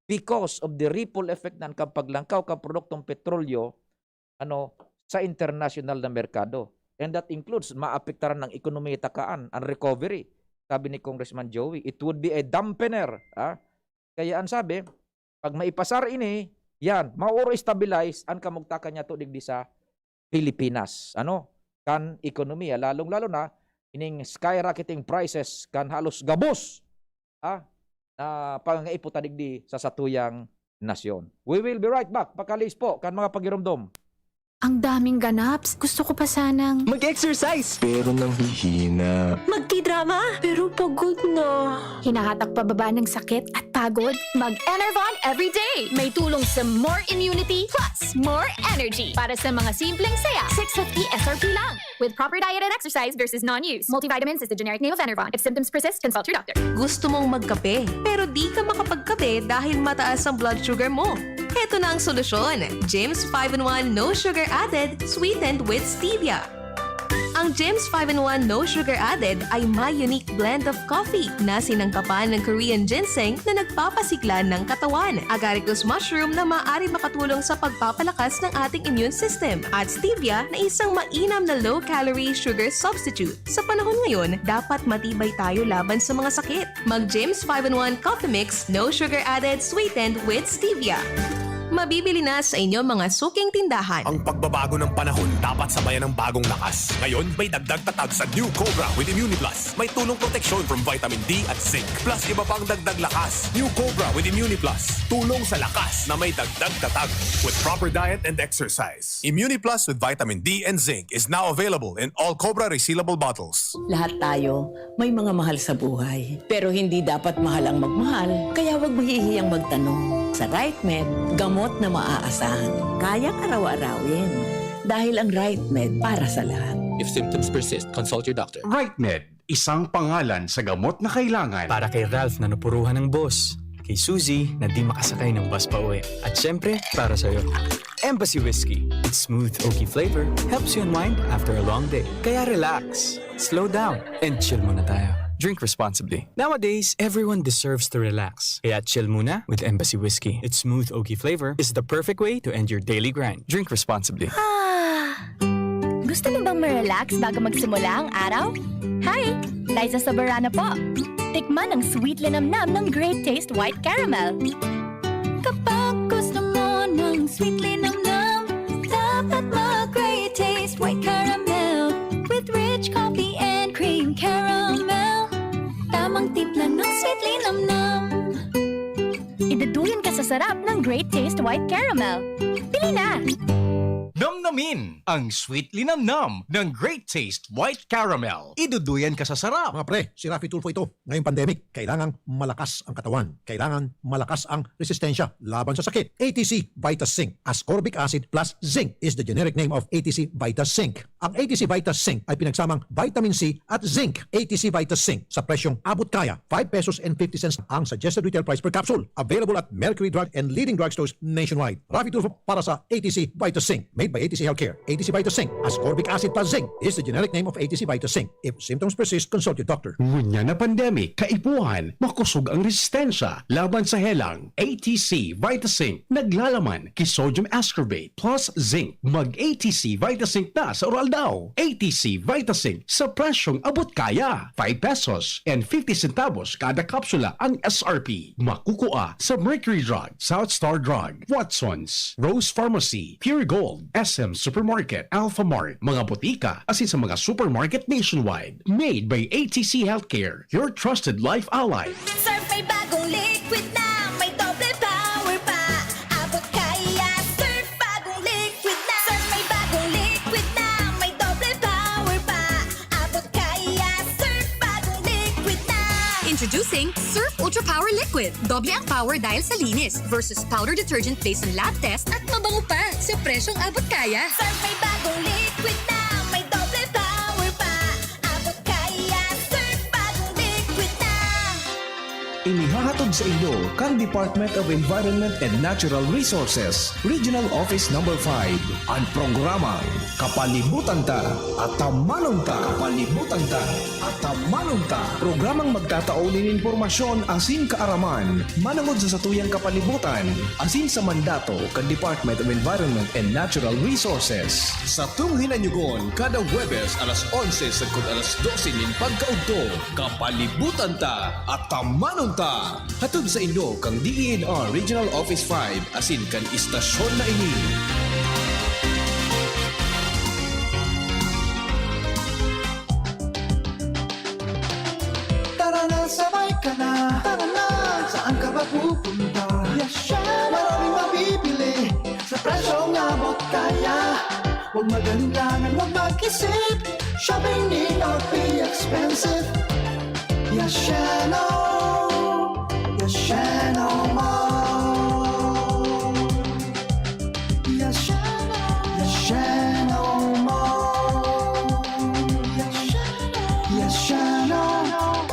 because of the ripple effect na kan paglangkaw kan produktong petrolyo, ano, sa international na merkado. And that includes, maapektaran ang ekonomiya ta kaan, ang recovery. Sabi ni Congressman Joey, it would be a dampener, ah. Kaya ang sabi, pag maipasar ini, yan, mauro-stabilize ang kamugtakan niya to digdi sa Pilipinas, ano, kan ekonomiya, lalong-lalo na ining skyrocketing prices kan halos gabos, ah, na pangangaipo ta digdi sa satuyang nasyon. We will be right back. Pakalihis po kan mga pagiromdom. Ang daming ganaps. Gusto ko pa sanang Mag-exercise! Pero nanghihina. Magtidrama. Pero pagod na. Hinahatak pababa ng sakit at pagod. Mag-Enervon everyday. May tulong sa more immunity plus more energy. Para sa mga simpleng saya, six fifty S R P lang. With proper diet and exercise versus non-use. Multivitamins is the generic name of Enervon. If symptoms persist, consult your doctor. Gusto mong magkape, pero di ka makapagkape dahil mataas ang blood sugar mo? Heto na ang solusyon. James five-in-one No Sugar Added, sweetened with stevia. Ang Gems five-in-one No Sugar Added ay may unique blend of coffee na sinangkapan ng Korean ginseng na nagpapasigla ng katawan, agaricus mushroom na maaari makatulong sa pagpapalakas ng ating immune system, at stevia na isang mainam na low-calorie sugar substitute. Sa panahon ngayon, dapat matibay tayo laban sa mga sakit. Mag Gems five-in-one Coffee Mix, No Sugar Added, Sweetened with Stevia. Mabibili na sa inyong mga suking tindahan. Ang pagbabago ng panahon dapat sabayan ng bagong lakas. Ngayon, may dagdag tatag sa New Cobra with Immuniplus. May tulong proteksyon from vitamin D at zinc, plus iba pang dagdag lakas. New Cobra with Immuniplus. Tulong sa lakas na may dagdag tatag with proper diet and exercise. Immuniplus with vitamin D and zinc is now available in all Cobra resealable bottles. Lahat tayo may mga mahal sa buhay, pero hindi dapat mahal ang magmahal, kaya wag mahihiyang magtanong. Sa Right Med, gamot na maaasahan, kayang araw-arawin. Dahil ang Right Med para sa lahat. If symptoms persist, consult your doctor. Right Med, isang pangalan sa gamot na kailangan. Para kay Ralph na napuruhan ng boss. Kay Suzy na di makasakay ng bus pa uwi. At syempre, para sa'yo. Embassy Whiskey. Its smooth, oaky flavor helps you unwind after a long day. Kaya relax, slow down, and chill muna tayo. Drink responsibly. Nowadays, everyone deserves to relax. Kaya chill muna with Embassy Whiskey. Its smooth, oaky flavor is the perfect way to end your daily grind. Drink responsibly. Gusto mo bang ma-relax bago magsimula ang araw? Hi! Liza Soberano po. Tikman ang sweet linamnam ng Great Taste White Caramel. Kapag gusto mo ng sweet linamnam, dapat mag Great Taste White Caramel with rich coffee and cream caramel. Tamang timpla ng sweet linamnam. Iduduyan ka sa sarap ng Great Taste White Caramel. Bili na! Namnamin ang sweet linamnam ng Great Taste White Caramel. Iduduyan ka sa sarap. Mga pre, si Raffy Tulfo ito. Ngayong pandemic, kailangang malakas ang katawan. Kailangan malakas ang resistensya laban sa sakit. A T C Vita Zinc. Ascorbic acid plus zinc is the generic name of A T C Vita Zinc. Ang A T C Vita Zinc ay pinagsamang vitamin C at zinc. A T C Vita Zinc sa presyong abot kaya, five pesos and fifty cents ang suggested retail price per capsule. Available at Mercury Drug and leading drugstores nationwide. Raffy Tulfo para sa A T C Vita Zinc. Made by A T C Healthcare. A T C Vita Zinc, ascorbic acid plus zinc, is the generic name of A T C Vita Zinc. If symptoms persist, consult your doctor. Ngunyan na pandemic, kaipuhan, makosog ang resistensya laban sa helang. A T C Vita Zinc, naglalaman ki sodium ascorbate plus zinc. Mag A T C Vita Zinc na sa oral daw. A T C Vita Zinc sa presyong abot kaya. Five pesos and fifty centavos kada kapsula ang S R P. Makukua sa Mercury Drug, South Star Drug, Watson's, Rose Pharmacy, Pure Gold, S M Supermarket, Alpha Mart, mga botika, asin sa mga supermarket nationwide. Made by A T C Healthcare, your trusted life ally. Surf may bagong liquid na, may doble power pa. Abot kaya, Surf bagong liquid na. Surf may bagong liquid na, may doble power pa. Abot kaya, Surf bagong liquid na. Introducing Surf Ultra Power Liquid. Doble ang power dahil sa linis versus powder detergent based on lab test at mabango pa sa presyong abot kaya. Surf may bagong liquid na, may doble power pa. Abot kaya, Surf bagong liquid na. Inihahatod sa inyo kan Department of Environment and Natural Resources, Regional Office Number five, an programang Kapalibutan Ta, Atamanon Ta, Kapalibutan Ta, Atamanon Ta. Programang magtatao nin impormasyon asin kaaraman manongod sa satuyang kapalibutan asin sa mandato kan Department of Environment and Natural Resources. Satong hinanyugon kada Huwebes alas onse sagkod alas dose nin pagkaudto. Kapalibutan Ta, Atamanon Ta. Hatod sa inyo kan D E N R Regional Office five asin kan istasyon na ini. Tara na, sabay ka na. Tara na. Saan ka ba pupunta? Yasha! Maraming mabibili sa presyong abot kaya. Huwag mag-alinlangan, huwag mag-isip. Shopping need not be expensive. Yashano! Yashano Mall! Yashano! Yashano Mall! Yashano! Yashano!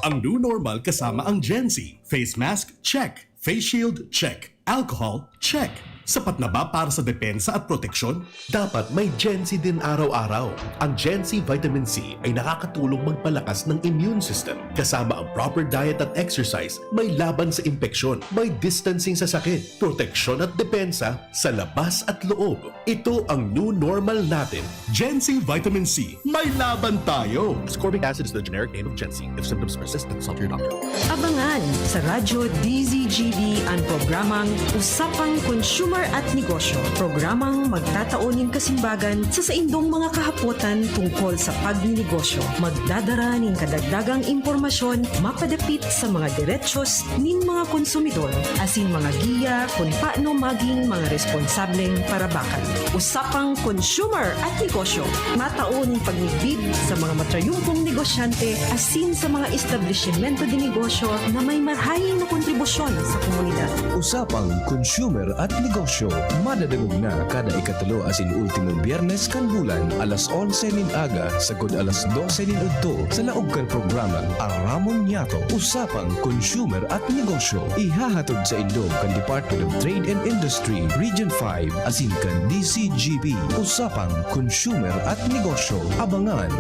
Ang new normal kasama ang Gen Z. Face mask, check. Face shield, check. Alcohol, check. Sapat na ba para sa depensa at proteksyon? Dapat may Gen C din araw-araw. Ang Gen C Vitamin C ay nakakatulong magpalakas ng immune system, kasama ang proper diet at exercise, may laban sa impeksyon, may distancing sa sakit, proteksyon at depensa sa labas at loob. Ito ang new normal natin. Gen C Vitamin C, may laban tayo! Ascorbic acid is the generic name of Gen C. If symptoms persist, consult your doctor. Abangan sa Radyo D Z G B ang programang Usapang Consumer at Negosyo. Programang magtatao nin kasimbagan sa saindong mga kahapotan tungkol sa pagninegosyo. Magdadara nin kadagdagang impormasyon mapadapit sa mga derechos nin mga konsumidor asin mga giya kun paano magin mga responsableng parabakan. Usapang Consumer at Negosyo, matao nin pagmigbid sa mga matrayumpong negosyante asin sa mga establisimento de negosyo na may marhaing na kontribusyon sa komunidad. Usapang Consumer at Negosyo, madadangog na kada ikatulo asin ultimong Biyernes kan bulan, alas onse nin aga sagkod alas dose nin udto, sa laog kan programang Aramon Niyato. Usapang Consumer at Negosyo, ihahatod saindo kan Department of Trade and Industry, Region five, asin kan D Z G B. Usapang Consumer at Negosyo. Abangan!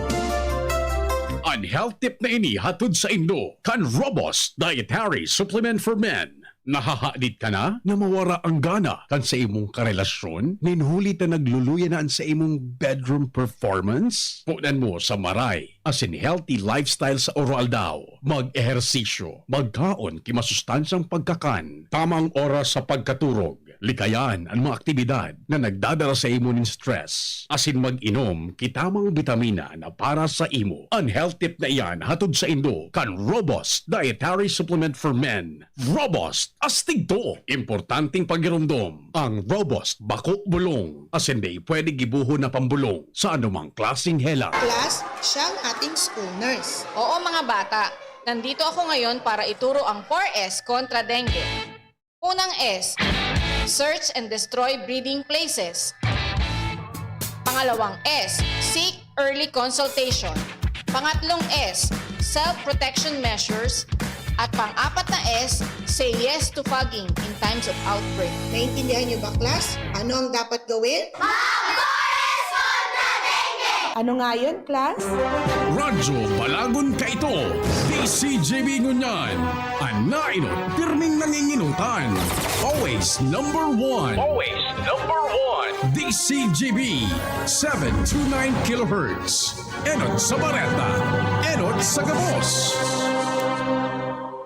An health tip na ini hatod saindo kan Robust Dietary Supplement for Men. Nahahadit ka na na mawara ang gana kan sa imong karelasyon nin huli ta nagluluya na an sa imong bedroom performance? Punan mo sa maray asin healthy lifestyle sa oro-aldaw. Mag-ehersisyo, magkaon ki masustansyang pagkakan, tamang oras sa pagkaturog, likayan an mga aktibidad na nagdadara sa imo nin stress, asin mag-inom ki tamang bitamina na para sa imo. An health tip na iyan hatod saindo kan Robust Dietary Supplement for Men. Robust, astig to! Importanteng pagiromdom, ang Robust bako bulong, asin dai pwede gibohon na pambulong sa anumang klaseng helang. Class, siya ang ating school nurse. Oo, mga bata, nandito ako ngayon para ituro ang four S kontra dengue. Unang S, search and destroy breeding places. Pangalawang S, seek early consultation. Pangatlong S, self-protection measures. At pang-apat na S, say yes to fogging in times of outbreak. Naintindihan niyo ba, class? Ano ang dapat gawin? Mag-four S kontra dengue! Ano nga yun, class? Radyo Balagon kaito, D Z G B ngunyan. An nainot, pirming nanginginutan. Always number one. Always number one. D Z G B, seven two nine kilohertz. Enot sa bareta, enot sa gabos.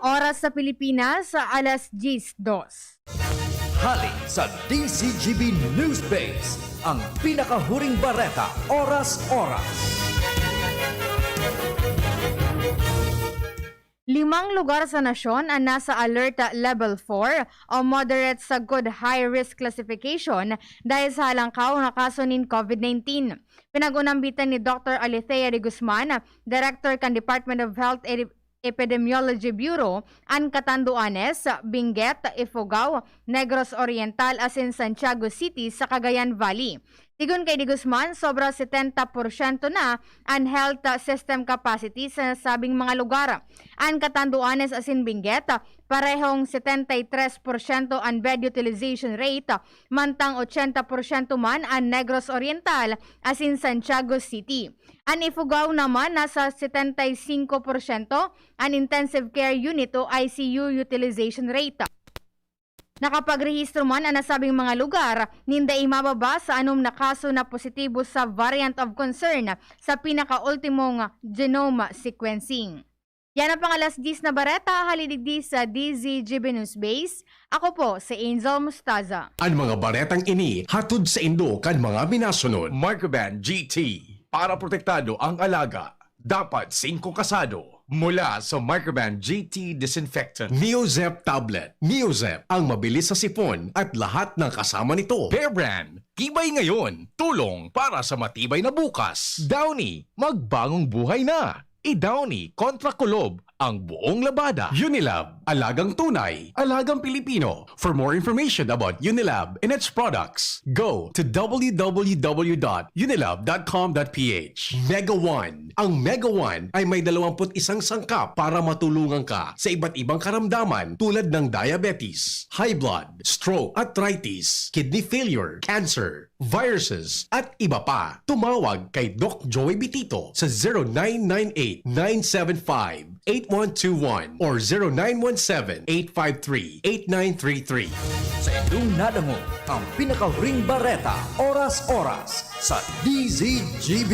Oras sa Pilipinas, alas diyes dos. Hali sa D Z G B Newsbase, ang pinakahuring bareta, oras-oras. Limang lugar sa nasyon an nasa Alert Level four o Moderate sagkod High Risk Classification dahil sa halangkaw na kaso nin COVID nineteen. Pinag-unambitan ni Doctor Alethea de Guzman, Director kan Department of Health Ed-, Epidemiology Bureau, an Catanduanes, Benguet, Ifugao, Negros Oriental asin Santiago City sa Cagayan Valley. Sigon kay De Guzman, sobra setenta porsyento na an health system capacity sa nasabing mga lugar. An Catanduanes asin Benguet, parehong setenta y tres porsyento an bed utilization rate, mantang ochenta porsyento man an Negros Oriental asin Santiago City. An Ifugao naman nasa setenta y singko porsyento an intensive care unit o I C U utilization rate. Nakapagrehistro man an nasabing mga lugar nin dai mababa sa anom na kaso na positibo sa variant of concern sa pinakaultimong genome sequencing. Yan ang pang-alas diyes na bareta, hali digdi sa D Z G B News Base. Ako po si Angel Mostaza. An mga baretang ini hatod saindo kan mga minasunod. Microban G T, para protektado ang alaga. Dapat singko kasado. Mula sa Microban G T Disinfectant. Neozep Tablet. Neozep, ang mabilis sa sipon at lahat ng kasama nito. Bear Brand, tibay ngayon, tulong para sa matibay na bukas. Downy, magbagong buhay na. I-Downy kontra kulob ang buong labada. Unilab, alagang tunay, alagang Pilipino. For more information about Unilab and its products, go to w w w dot unilab dot com dot p h. Mega One. Ang Mega One ay may dalawampu't isang sangkap para matulungan ka sa iba't ibang karamdaman tulad ng diabetes, high blood, stroke, arthritis, kidney failure, cancer, viruses, at iba pa. Tumawag kay Doc Joey Bitito sa zero nine nine eight, nine seven five, eight one two one or zero nine one seven, eight five three, eight nine three three. Sa inyong nadangog ang pinakahuring bareta, oras-oras, sa D Z G B.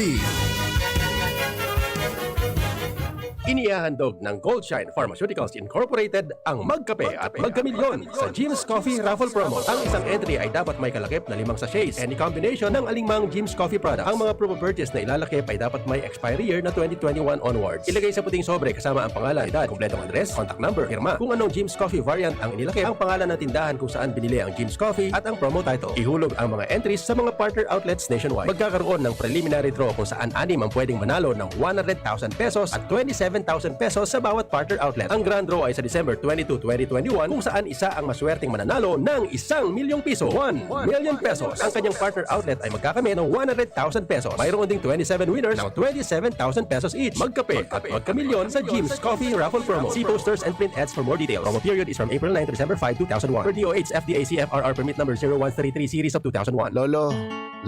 Inihahandog ng Goldshine Pharmaceuticals Incorporated ang Magkape at Magkamilyon sa Jim's Coffee Raffle Promo. Ang isang entry ay dapat may kalakip na limang sachets, any combination ng alingmang Jim's Coffee product. Ang mga promo purchase na ilalakip ay dapat may expiry year na twenty twenty-one onwards. Ilagay sa puting sobre kasama ang pangalan, edad, kompletong address, contact number, pirma. Kung anong Jim's Coffee variant ang inilakip, ang pangalan ng tindahan kung saan binili ang Jim's Coffee at ang promo title. Ihulog ang mga entries sa mga partner outlets nationwide. Magkakaroon ng preliminary draw kung saan anim ang pwedeng manalo ng one hundred thousand pesos at twenty-seven thousand pesos sa bawat partner outlet. Ang grand draw ay sa December twenty-two, twenty twenty-one, kung saan isa ang maswerteng mananalo ng isang milyong piso, one million pesos. Ang kanyang partner outlet ay magkakamit ng one hundred thousand pesos. Mayroon ding twenty-seven winners ng twenty-seven thousand pesos each. Magkape at magkamilyon sa Jim's Coffee Raffle Promo. See posters and print ads for more details. Promo period is from April nine to December five, two thousand one. Per D O H F D A C F R R permit number zero one three three series of two thousand one. Lolo,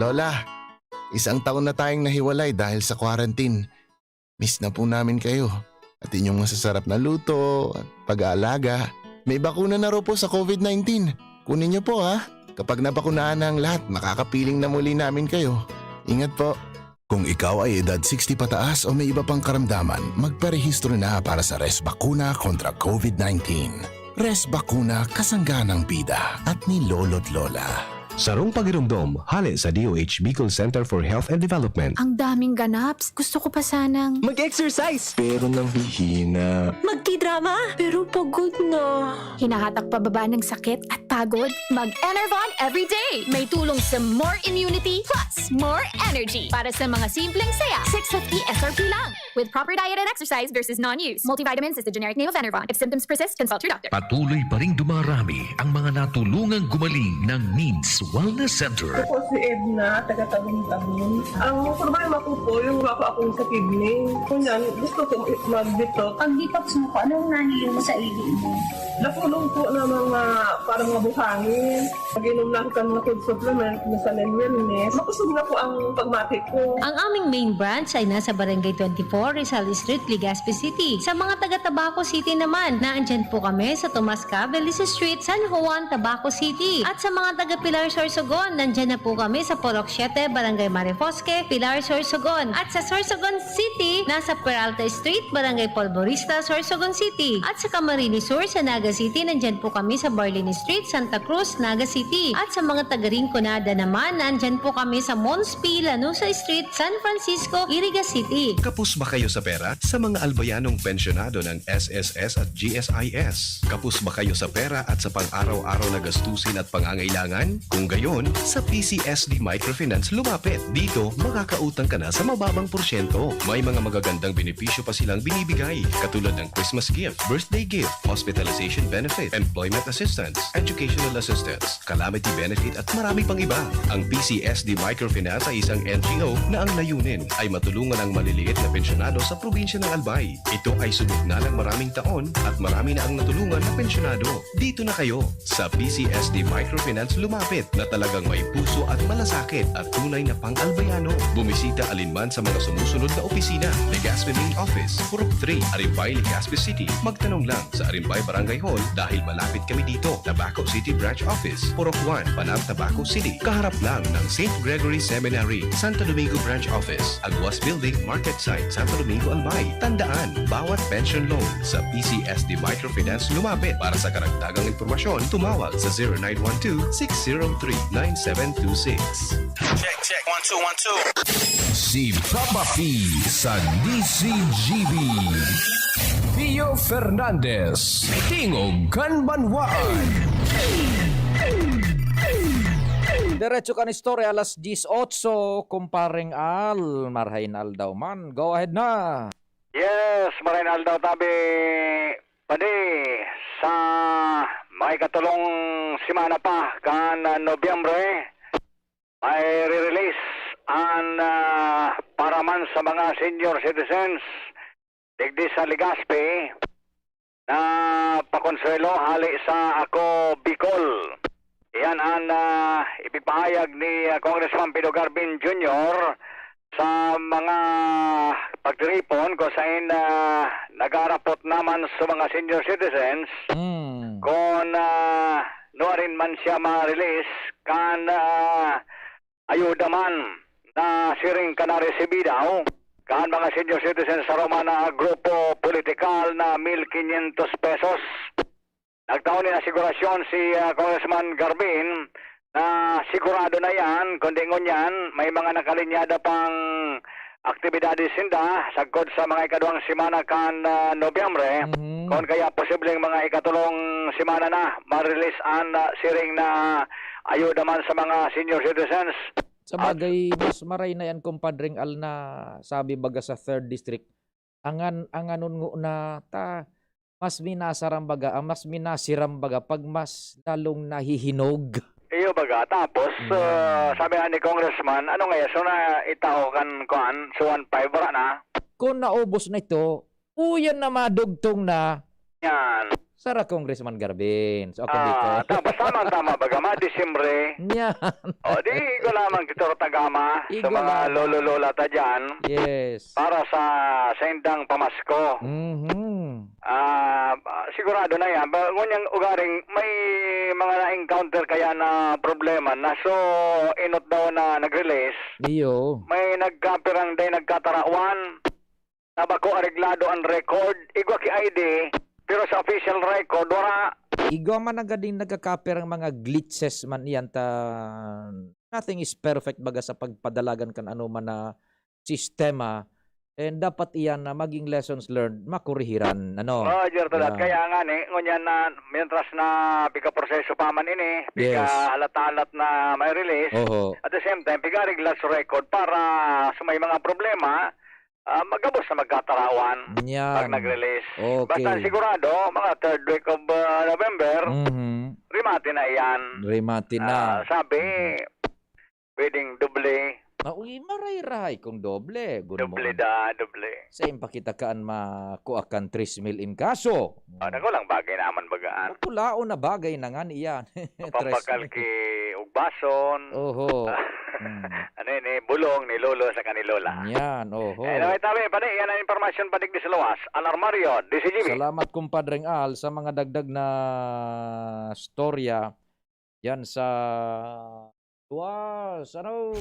Lola, isang taon na tayong nahiwalay dahil sa quarantine. Miss na po namin kayo. At inyong masasarap na luto, at pag-aalaga. May bakuna na raw po sa covid nineteen. Kunin niyo po, ha? Kapag nabakunahan na ang lahat, makakapiling na muli namin kayo. Ingat po. Kung ikaw ay edad sixty pataas o may iba pang karamdaman, magparehistro na para sa Res Bakuna kontra covid nineteen. Res Bakuna, kasangga ng bida at ni Lolo't Lola. Sarong pagiromdom, hale sa D O H Bicol Center for Health and Development. Ang daming ganaps. Gusto ko pa sanang Mag-exercise! Pero nanghihina. Magtidrama! Pero pagod na. Hinahatak pababa ng sakit at pagod. Mag-Enervon everyday! May tulong sa more immunity plus more energy para sa mga simpleng saya. Six fifty S R P lang. With proper diet and exercise versus non-use. Multivitamins is the generic name of Enervon. If symptoms persist, consult your doctor. Patuloy pa ring dumarami ang mga natulungang gumaling ng Needs Wellness Center. Ako si Edna, taga Tabon-Tabon. Ang problema ko po, yung wala pa akong sa kidney. Kunyan, gusto ko mag-detox. Pag-detox mo po, anong nahilo mo sa ihi mo? Nakulong po na mga parang mga buhangin. Pag-inom lang ka ng food supplement, minsan ay wellness. Makusog na po ang pagmatik ko. Ang aming main branch ay nasa Barangay twenty-four, Rizal Street, Legazpi City. Sa mga taga Tabaco City naman, naandyan po kami sa Tomas Cabeles Street, San Juan, Tabaco City. At sa mga taga Pilar, Sorsogon, nandyan na po kami sa Purok siete, Barangay Marifosque, Pilar, Sorsogon. At sa Sorsogon City, nasa Peralta Street, Barangay Polvorista, Sorsogon City. At sa Camarines Sur, sa Naga City, nandyan po kami sa Barlini Street, Santa Cruz, Naga City. At sa mga taga Rinconada naman, nandyan po kami sa Mons P. Lanuza Street, San Francisco, Iriga City. Kapos ba kayo sa pera? Sa mga albayanong pensyonado ng S S S at G S I S? Kapos ba kayo sa pera at sa pang-araw-araw na gastusin at pangangailangan? Kung gayon, sa P C S D Microfinance lumapit. Dito, makakautang ka na sa mababang porsyento. May mga magagandang benepisyo pa silang binibigay, katulad ng Christmas gift, birthday gift, hospitalization benefit, employment assistance, educational assistance, calamity benefit at marami pang iba. Ang P C S D Microfinance ay isang N G O na ang layunin ay matulungan ang maliliit na pensyonado sa probinsya ng Albay. Ito ay subok na ng maraming taon at marami na ang natulungan na pensyonado. Dito na kayo! Sa P C S D Microfinance lumapit na talagang may puso at malasakit at tunay na pang-Albayano. Bumisita alinman sa mga sumusunod na opisina: Legazpi Main Office, Purok three, Arimbay, Legazpi City. Magtanong lang sa Arimbay Barangay Hall dahil malapit kami dito. Tabaco City Branch Office, Purok one, Panam, Tabaco City. Kaharap lang ng Saint Gregory Seminary, Santo Domingo Branch Office, Aguas Building, Market Site, Santo Domingo, Albay. Tandaan, bawat pension loan sa P C S D Microfinance lumapit. Para sa karagdagang impormasyon, tumawag sa zero nine one two, six zero three, nine seven two six. Check, check, one, two, one, two. Si Papa P sa D Z G B. Theo Fernandez, Tingog kan Banwaan. Diretso kan istorya, alas dies otso, Kumpareng Al, marahay na aldaw man. Go ahead na. Yes, maray na aldaw tabi. Padi, sa mga ikatulong semana pa kan, ah, Nobyembre, may re-release an, ah, para man sa mga senior citizens digdi sa Legazpi na pakonsuelo hali sa Ako Bicol. Iyan an, ah, ipinapahayag ni, ah, Congressman Pido Garbin Junior sa mga pagtiripon kung saen, ah, nag-aarapot naman sa mga senior citizens Mm. kung, ah, nuarin man siya ma-release kan, ah, ayuda man na siring kan naresibi daw kan mga senior citizens sa Roma na grupo politikal na mil quinientos pesos. Nagtao nin asigurasyon si, ah, Congressman Garbin na sigurado na yan, kundi ngunyan, may mga nakalinyada pang aktibidades sinda sagkod sa mga ikaduwang semana kan, ah, Nobyembre. Mhm. Kon kaya posibleng mga ikatulong semana na ma-release an, ah, siring na ayuda man sa mga senior citizens. Sa At bagay, mas maray na yan, Compadreng Al, na sabi baga sa third district, angan-, anganon ngona ta, mas minasaram baga, ah, mas minasiram baga pag mas lalong nahihinog. Iyo baga, tapos, Mm. ah, sabi nga ni Congressman, ano nga yan, so na itao kan, kuan, so one five, wala na? Kung naubos na ito, uyan na madugtong na. Yan. Sara Congressman Garbin. So, ako Ah, dito. Tapos tama-tama baga, ma-Disyembre. Yan. O, di ko lamang, Titor Tagama, sa Igo mga lamang. lolo-lola ta dyan, Yes. para sa saindang pamasko. Mhm. Ah, sigurado na yan. Ba, ngunyang ugaring, may mga na-encounter kaya na problema na so, inot daw na nag-release. Iyo. May nagkapirang day, nagkatarawan. Na bako areglado an record, igwa ki I D, pero sa official record, wala. Igwa man nagkakapirang mga glitches man iyan ta, nothing is perfect baga sa pagpadalagan kan anoman na sistema, and dapat iyan na maging lessons learned, makurihiran, ano? Oo, Jer, tulad. Yeah. Kaya nga ni, ngunyan na, mientras na pika-proseso pa man ini, Yes. pika-alat-alat na may release, Oho. at the same time, pika-aregla sa record para sa may mga problema, ah, magabos na magkatarawan Yan. pag nag-release. Okay. Basta sigurado, mga third week of, ah, November, Mhm. rimati na iyan. Rimati na. Ah, sabi, Mhm. pwedeng doble. Ah, uy, maray-rahay kung doble. Good Doble morning. da, doble. Sa impakita kaan makua kan tres mil in kaso. Ah, naku lang, bagay naman bagaan. Makulaon na bagay na nga niyan. Tres Pampakal mil. ki ugbason. Oho. Mm. Ano yun eh, bulong ni lolo sa kanilola. Yan, oho. Anyway, tabi, padi, yan ang impormasyon padigdi sa luwas. Al Armario, D C G B. Salamat, Compadreng Al, sa mga dagdag na storya. Yan sa luwas, ano?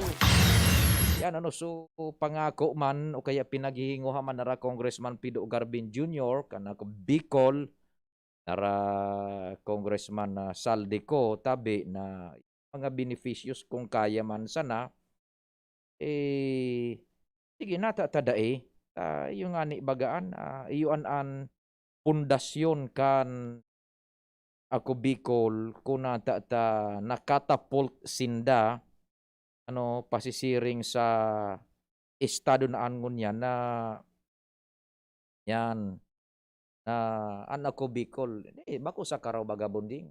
Yan, ano, so, pangako man o kaya pinaghihinguha man nara Congressman Pido Garbin Junior, kan Ako Bicol, nara Congressman, ah, Zaldy Co, tabi na mga beneficios kung kaya man sana, eh, sige, nata ta dai. Ah, iyo ngani bagaan, ah, iyo an, an pundasyon kan Ako Bicol, kun nata ta na-catapult sinda, ano, pasisiring sa estado na an ngunyan na, yan, na an Ako Bicol, eh, bako sa karaw vagabonding.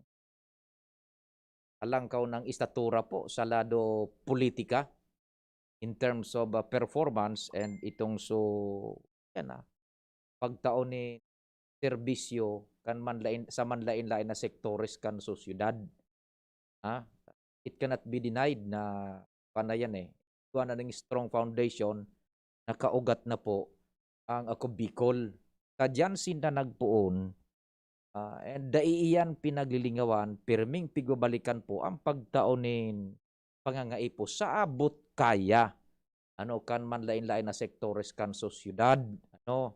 Alangkaw ng estatura po sa lado politika in terms of, ah, performance and itong so, yan, ah, pagtao ni serbisyo kan manlain, sa manlain-lain na sektores kan sosyedad. Ah, it cannot be denied na panayan eh. Kuha na ng strong foundation, nakaugat na po ang Ako Bicol. Kadyan sinda nagpoon, ah, and dai iyan pinaglilingawan, pirming pigbabalikan po ang pagtao nin pangangaipo sa abot kaya. Ano, kan manlain-lain na sektores kan sosyedad, ano,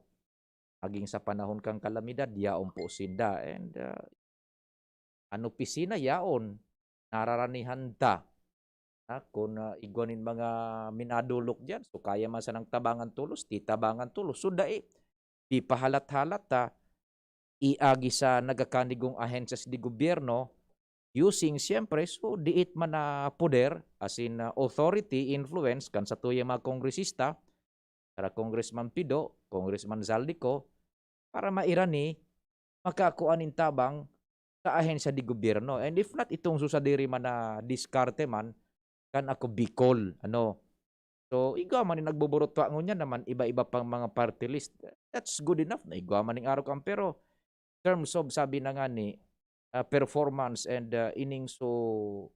maging sa panahon kan kalamidad, yaon po sinda. And, ah, an opisina, yaon, nararanihan ta. Ha, kun, ah, igwa nin mga minadolok diyan, so kaya man sanang tabangan tolos, titabangan tolos. So, dai, di pahalat-halat ta, iagi sa nagkakanigong ahensyas de gobyerno, using, siyempre, so, diit man na poder, as in, ah, authority, influence, kan satuyang mga kongresista, para Congressman Pido, Congressman Zaldy Co, para mairani, makakua nin tabang sa ahensya de gobyerno. And if not, itong susadiri man na diskarte man, kan Ako Bicol, ano. So, igwa man yung nagboborotwa ngunyan naman, iba-iba pang mga party list. That's good enough na igwa man yung araw kan. Pero, terms of, sabi na nga ni, ah, performance and, ah, ining so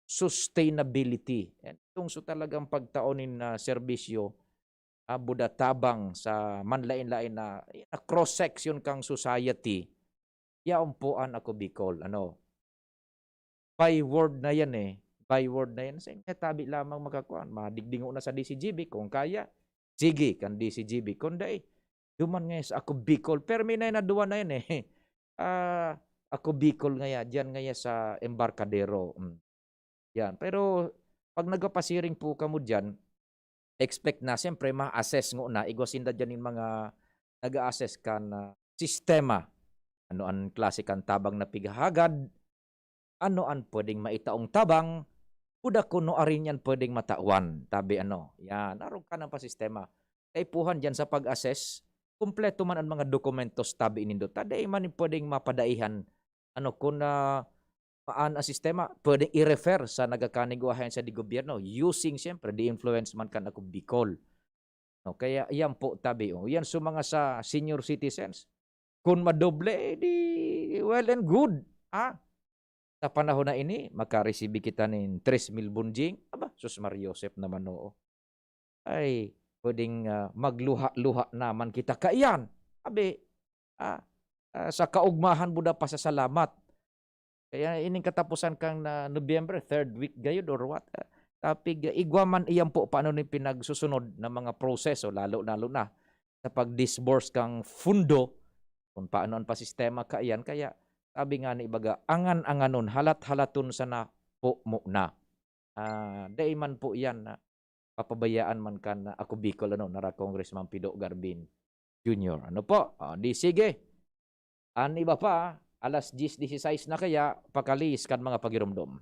sustainability. And itong so talagang pagtao nin, ah, serbisyo, ah, buda tabang sa manlain-lain na, na cross-section kang society, yaon po an Ako Bicol, ano. Byword na yan eh. Byword na yan. Sa inyo, tabi lamang makakuan. Madigdingo na sa D C G B kung kaya. Sige, kan D C G B. Kung dai, duman nga sa Ako Bicol. Pero may na duwa na yan eh. Ah, Ako Bicol nga yan. Diyan nga yan sa Embarcadero. Mm. Yan. Pero pag nagpapasiring po kamo diyan, expect na siyempre ma-assess ngona, igwa sinda diyan yung mga nag-a-assess kan, ah, sistema. Ano an klase kan tabang na pighahagad? Ano an pwedeng maitaong tabang? Buda kuno arin yan pwedeng matawan, tabi ano. Yan, arog ka ng pa sistema. Kaipuhan diyan sa pag-assess, kumpleto man ang mga dokumentos, tabi nindo. Ta dai man pwedeng mapadaihan, ano, kun, ah, maan ang sistema, pwedeng i-refer sa nagakanigo ahensya de gobyerno using, siyempre, the influence man kan Ako Bicol. No, kaya yan po, tabi, oh. Yan sa mga sa senior citizens. Kung madoble, eh, di well and good, ah. Sa panahon na ini, makaresibi kita nin tres mil bunjing. Aba, sus, Maria Josep naman, oo. Ay, pwedeng, ah, magluha-luha naman kita kaiyan. Abi, ah, ah, sa kaugmahan, buda pasasalamat. Kaya ining katapusan kan, ah, Nobyembre, third week gayod or what, ah, tapig, ah, igwa man iyan po paano ni pinagsusunod na mga proseso, lalo, lalo na sa pag-disburse kang fundo, kung paano ang pasistema kaiyan. Kaya sabi nga ni ibaga, angan-anganon, halat-halaton sana po muna. Ah, dai man po iyan na papabayaan man kan Ako Bicol, ano, nara Congressman Pido Garbin Junior. Ano po? Ah, di sige. An iba pa, alas diyes disisais na kaya, pakalihis kan mga pagiromdom.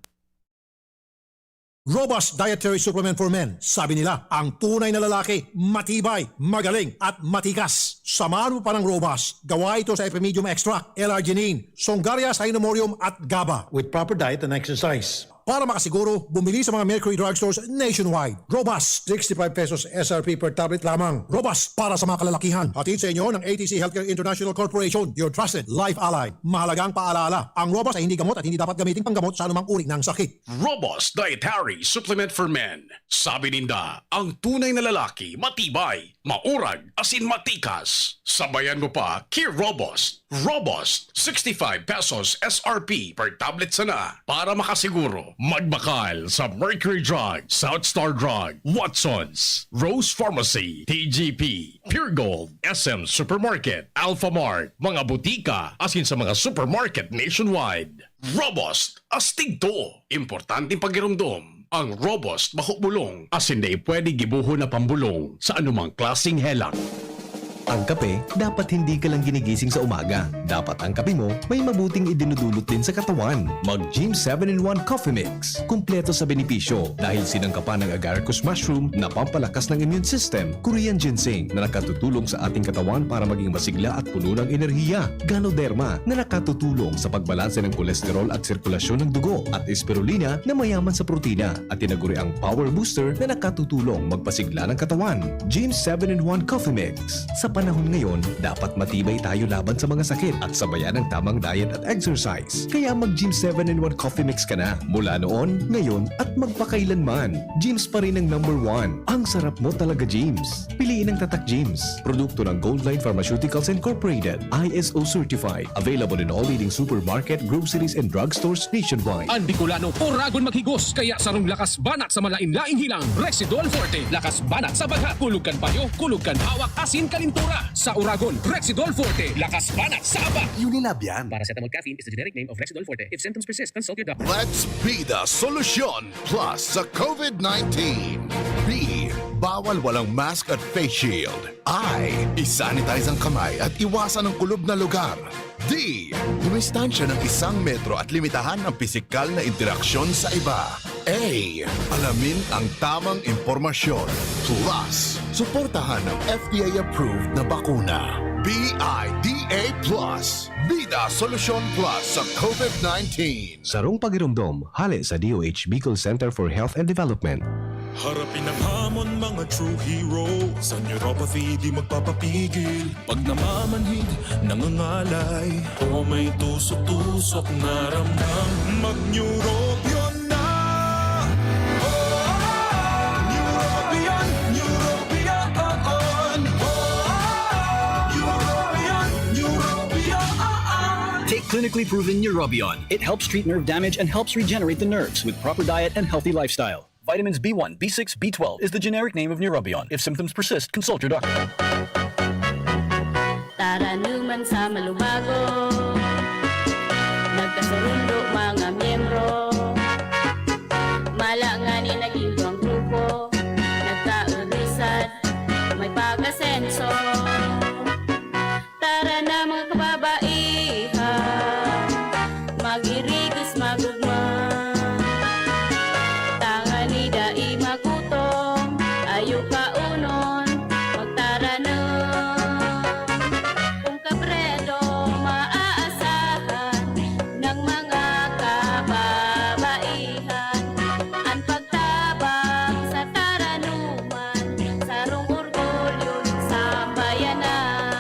Robust Dietary Supplement for Men. Sabi nila, ang tunay na lalaki, matibay, magaling, at matikas. Samahan mo pa ng Robust. Gawa ito sa Epimedium Extract, L-arginine, Songaria Cynomorium, at GABA. With proper diet and exercise. Para makasiguro, bumili sa mga Mercury Drugstores nationwide. Robust, sixty-five pesos S R P per tablet lamang. Robust para sa mga kalalakihan. Hatid sa inyo ng A T C Healthcare International Corporation, your trusted life ally. Mahalagang paalala, ang Robust ay hindi gamot at hindi dapat gamitin panggamot sa anumang uri ng sakit. Robust Dietary Supplement for Men. Sabi ninda, ang tunay na lalaki, matibay, maurag, asin matikas. Sabayan mo pa ki Robust. Robust, sixty-five pesos S R P per tablet sana. Para makasiguro, magbakal sa Mercury Drug, South Star Drug, Watsons, Rose Pharmacy, T G P, Pure Gold, S M Supermarket, Alpha Mart, mga butika, asin sa mga supermarket nationwide. Robust, astig to. Importanteng pagiromdom. Ang Robust bako bulong, asin dai pwede gibohon na pambulong sa anumang klaseng helang. Ang kape, dapat hindi ka lang ginigising sa umaga. Dapat ang kape mo may mabuting idinudulot din sa katawan. Mag Gym seven in one Coffee Mix. Kumpleto sa benepisyo dahil sinangkapan ng agaricus mushroom na pampalakas ng immune system, Korean ginseng na nakatutulong sa ating katawan para maging masigla at puno ng enerhiya, Ganoderma na nakatutulong sa pagbalanse ng kolesterol at sirkulasyon ng dugo, at Spirulina na mayaman sa protina at tinaguriang power booster na nakatutulong magpasigla ng katawan. Gym seven in one Coffee Mix. Sa panahon ngayon, dapat matibay tayo laban sa mga sakit at sabayan ng tamang diet at exercise. Kaya mag Gym seven in one Coffee Mix ka na mula noon, ngayon, at magpakailanman. Gym's pa rin ang number one. Ang sarap mo talaga, Gym's. Piliin ang Tatak Gym's. Produkto ng Goldline Pharmaceuticals Incorporated, I S O certified. Available in all leading supermarket, groceries, and drugstores nationwide. Ang Bicolano, oragon maghigos, kaya sarong lakas banat sa malain-laing hilang. Rexidol Forte, lakas banat sa bagha, kulog kan payo, kulog kan hawak, asin kalintura. Sa oragon, Rexidol Forte, lakas banat sa aba. Unilab yan. Paracetamol caffeine is the generic name of Rexidol Forte. If symptoms persist, consult your doctor. Let's be the solution plus sa COVID nineteen. Be Bawal walang mask at face shield. I, isanitize ang kamay at iwasan ang kulob na lugar. D, dumistansya ng isang metro at limitahan ang pisikal na interaksyon sa iba. A, alamin ang tamang impormasyon. Plus, suportahan ang F D A-approved na bakuna. B I D A plus, Bida Solusyon Plus sa COVID nineteen. Sarong pagiromdom, hale sa D O H Bicol Center for Health and Development. Harapin ang hamon, mga true hero. Sa neuropathy, di magpapapigil. Pag namamanhid, nangangalay, o may tusok-tusok na ramdam, mag-Neurobion na! Oh, Neurobion, Neurobion, oh, oh. Oh, Neurobion, Neurobion, oh, oh. Take clinically proven Neurobion. It helps treat nerve damage and helps regenerate the nerves with proper diet and healthy lifestyle. Vitamins B one, B six, B twelve is the generic name of Neurobion. If symptoms persist, consult your doctor. Taranuman sa malubago. Nagkasurundo mga miyembro. Mala ngani naging duwang grupo. Nagkaudisad, may pag-asenso. Tara na, mga kababaihan, mag-irigos, magugma. Tangani dai magutom, ayo kaunon, magtaranom. Kung kabredo maaasahan ng mga kababaihan, an pagtabang sa taranuman, sarong orgulyo nin sambayanan.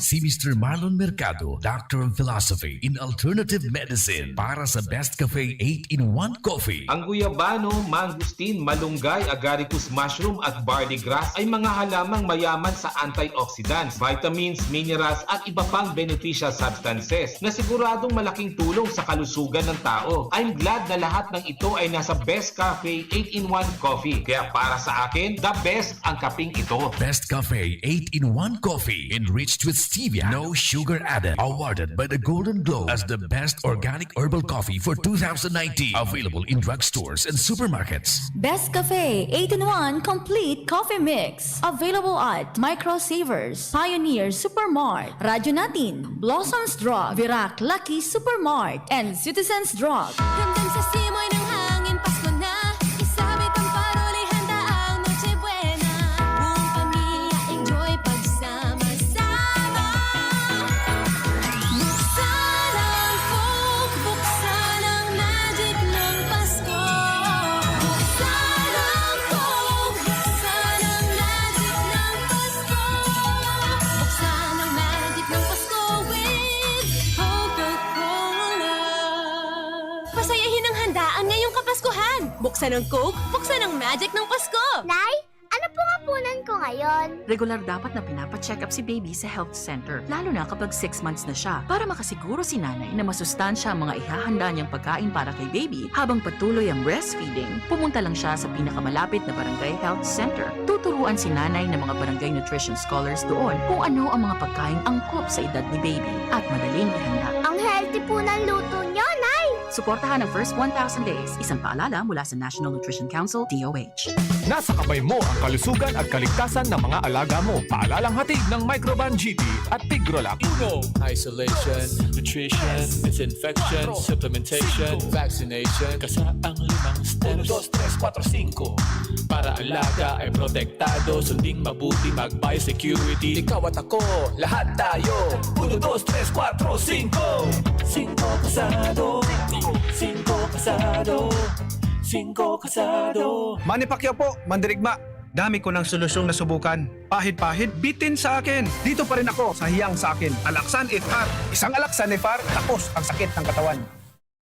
Si Mister Marlon Mercado, Doctor of Philosophy in Alternative Medicine, para sa Best Cafe eight-in-one Coffee. Ang guyabano, mangosteen, malunggay, agaricus mushroom at barley grass ay mga halamang mayaman sa antioxidants, vitamins, minerals at iba pang beneficial substances na siguradong malaking tulong sa kalusugan ng tao. I'm glad na lahat ng ito ay nasa Best Cafe eight-in-one Coffee. Kaya para sa akin, the best ang kaping ito. Best Cafe eight-in-one Coffee, enriched with stevia, no sugar added. Awarded by the Golden Globe as the best organic herbal coffee for two thousand nineteen. Available in drugstores and supermarkets. Best Cafe eight-in-one Complete Coffee Mix. Available at Micro Savers, Pioneer Supermart, Radyo Natin, Blossoms Drug, Virac Lucky Supermart, and Citizens Drug. Ramdam sa simoy ng hangin, Pasko na. Isabit ang paroli, handa ang Noche Buena. Buong pamilya, enjoy pagsama-sama. Buksan ang Coke, buksan ang magic ng Pasko. Buksan ang Coke, buksan ang magic ng Pasko. Buksan ang magic ng Pasko with Coca-Cola. Pasayahin ang handaan ngayong Kapaskuhan! Buksan ang Coke, buksan ang magic ng Pasko! Nay, ano pong hapunan ko ngayon? Regular dapat na pinapa-check up si baby sa health center, lalo na kapag six months na siya, para makasiguro si nanay na masustansya ang mga ihahanda niyang pagkain para kay baby habang patuloy ang breastfeeding. Pumunta lang siya sa pinakamalapit na barangay health center. Tuturuan si nanay ng mga barangay nutrition scholars doon kung ano ang mga pagkaing angkop sa edad ni baby at madaling ihanda. Ang healthy po ng luto niyo, Nay! Suportahan ang first one thousand days, isang paalala mula sa National Nutrition Council, D O H. Nasa kamay mo ang kalusugan at kaligtasan ng mga alaga mo. Paalalang hatid ng Microban G T at Pigrolac. Uno, isolation, nutrition, disinfection, supplementation, vaccination, kasa ang limang steps. Uno, dos, tres, kuwatro, singko. Para alaga ay protektado, sunding mabuti, mag-biosecurity. Ikaw at ako, lahat tayo. Uno, dos, tres, kuwatro, singko. Singko kasado. Singko kasado. Singko kasado. Manny Pacquiao po, mandirigma. Dami ko ng solusyong nasubukan. Pahid-pahid, bitin sa akin. Dito pa rin ako sa hiyang sa akin. Alaksan F R. Isang Alaksan F R, tapos ang sakit ng katawan.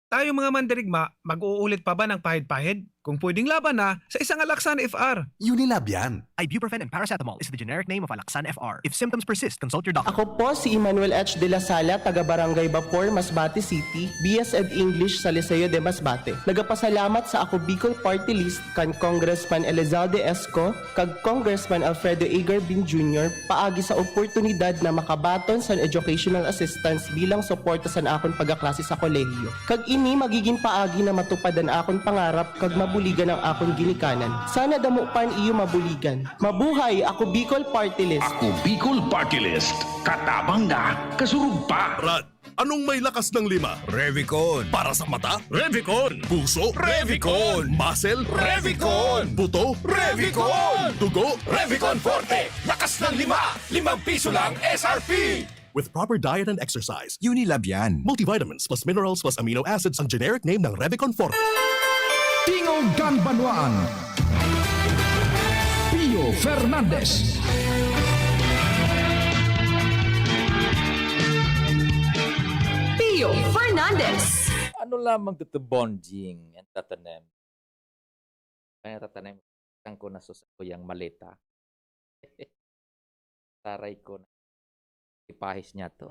Tayo mga mandirigma, mag-uulit pa ba ng pahid-pahid? Kung pwedeng laban na, sa isang Alaksan F R. Unilab yan. Ibuprofen and paracetamol is the generic name of Alaxan F R. If symptoms persist, consult your doctor. Ako po si Emmanuel H. de la Sala, taga Barangay Bapor, Masbate City, B S ed English sa Liceo de Masbate. Nagapasalamat sa Ako Bicol Party List kan Congressman Elizalde Esco kag Congressman Alfredo A. Garbin Junior paagi sa oportunidad na makabaton san educational assistance bilang suporta san akon pagkaklase sa kolehiyo. Kag ini magigin paagi na matupad an akon pangarap kag buligan ang akon ginikanan. Sana damo pa an iyo mabuligan. Mabuhay! Ako Bicol Party List. Ako Bicol Party List. Katabang na, kasurog pa. Brad, anong may lakas ng lima? Revicon. Para sa mata? Revicon. Puso? Revicon. Muscle? Revicon. Buto? Revicon. Dugo? Revicon Forte. Lakas ng lima. Limang piso lang S R P. With proper diet and exercise. Unilab yan. Multivitamins plus minerals plus amino acids ang generic name ng Revicon Forte. Tingog kan Banwaan. Pio Fernandez. Pio Fernandez. Ano lamang to, to bonding and tatanem? Kaya tatanem, saan ko nasusa ko yung maleta? Taray ko na. Ipahis niya to.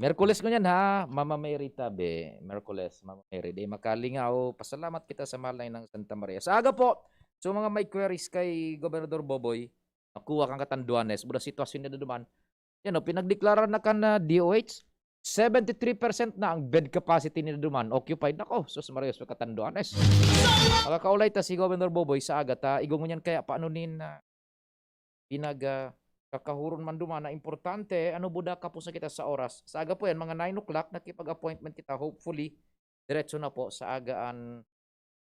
Merkules ko niyan ha, Mama Mary tabi. Merkules, Mama Mary. Di makalingaw. Pasalamat kita sa mahal na inang Santa Maria. Sa aga po, so mga may queries kay Gobernador Boboy, nakuha kang katanduanes, buda sitwasyon niya duman. Yan o, pinagdeklara na kan ah, D O H, seventy-three percent na ang bed capacity ni duman, occupied. Nako, sus Maria, sa katanduanes. Makakaulay ta si Governor Boboy sa aga ta, igungon niyan kaya paano nin ah, pinag ah, kakahuron man duman na importante, ano buda kapos na kita sa oras. Sa aga po yan, mga nine o'clock, nakipag-appointment kita, hopefully, diretso na po sa agaan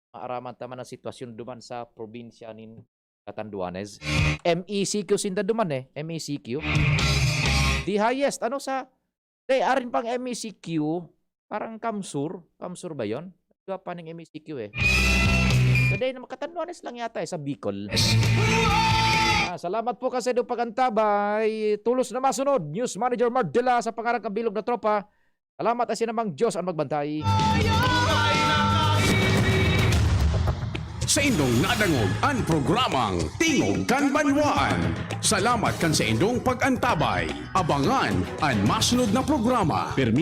maaraman ta man ang sitwasyon duman sa probinsya nin Catanduanes. M E C Q sinda duman eh, M E C Q. The highest, ano sa, eh, arin pang M E C Q, parang Kamsur, Kamsur ba yon? Iba pa ning M E C Q eh. Today na Catanduanes lang yata eh, sa Bicol. Ah, salamat po kasi do pag-antabay. Tulos na masunod. News Manager Mark Dela sa pangaran kan bilog na tropa. Salamat, asin namang Diyos ang magbantay. Saindong nadangog an programang Tingog kan Banwaan. Salamat kan saindong pag-antabay. Abangan an masunod na programa. Permi-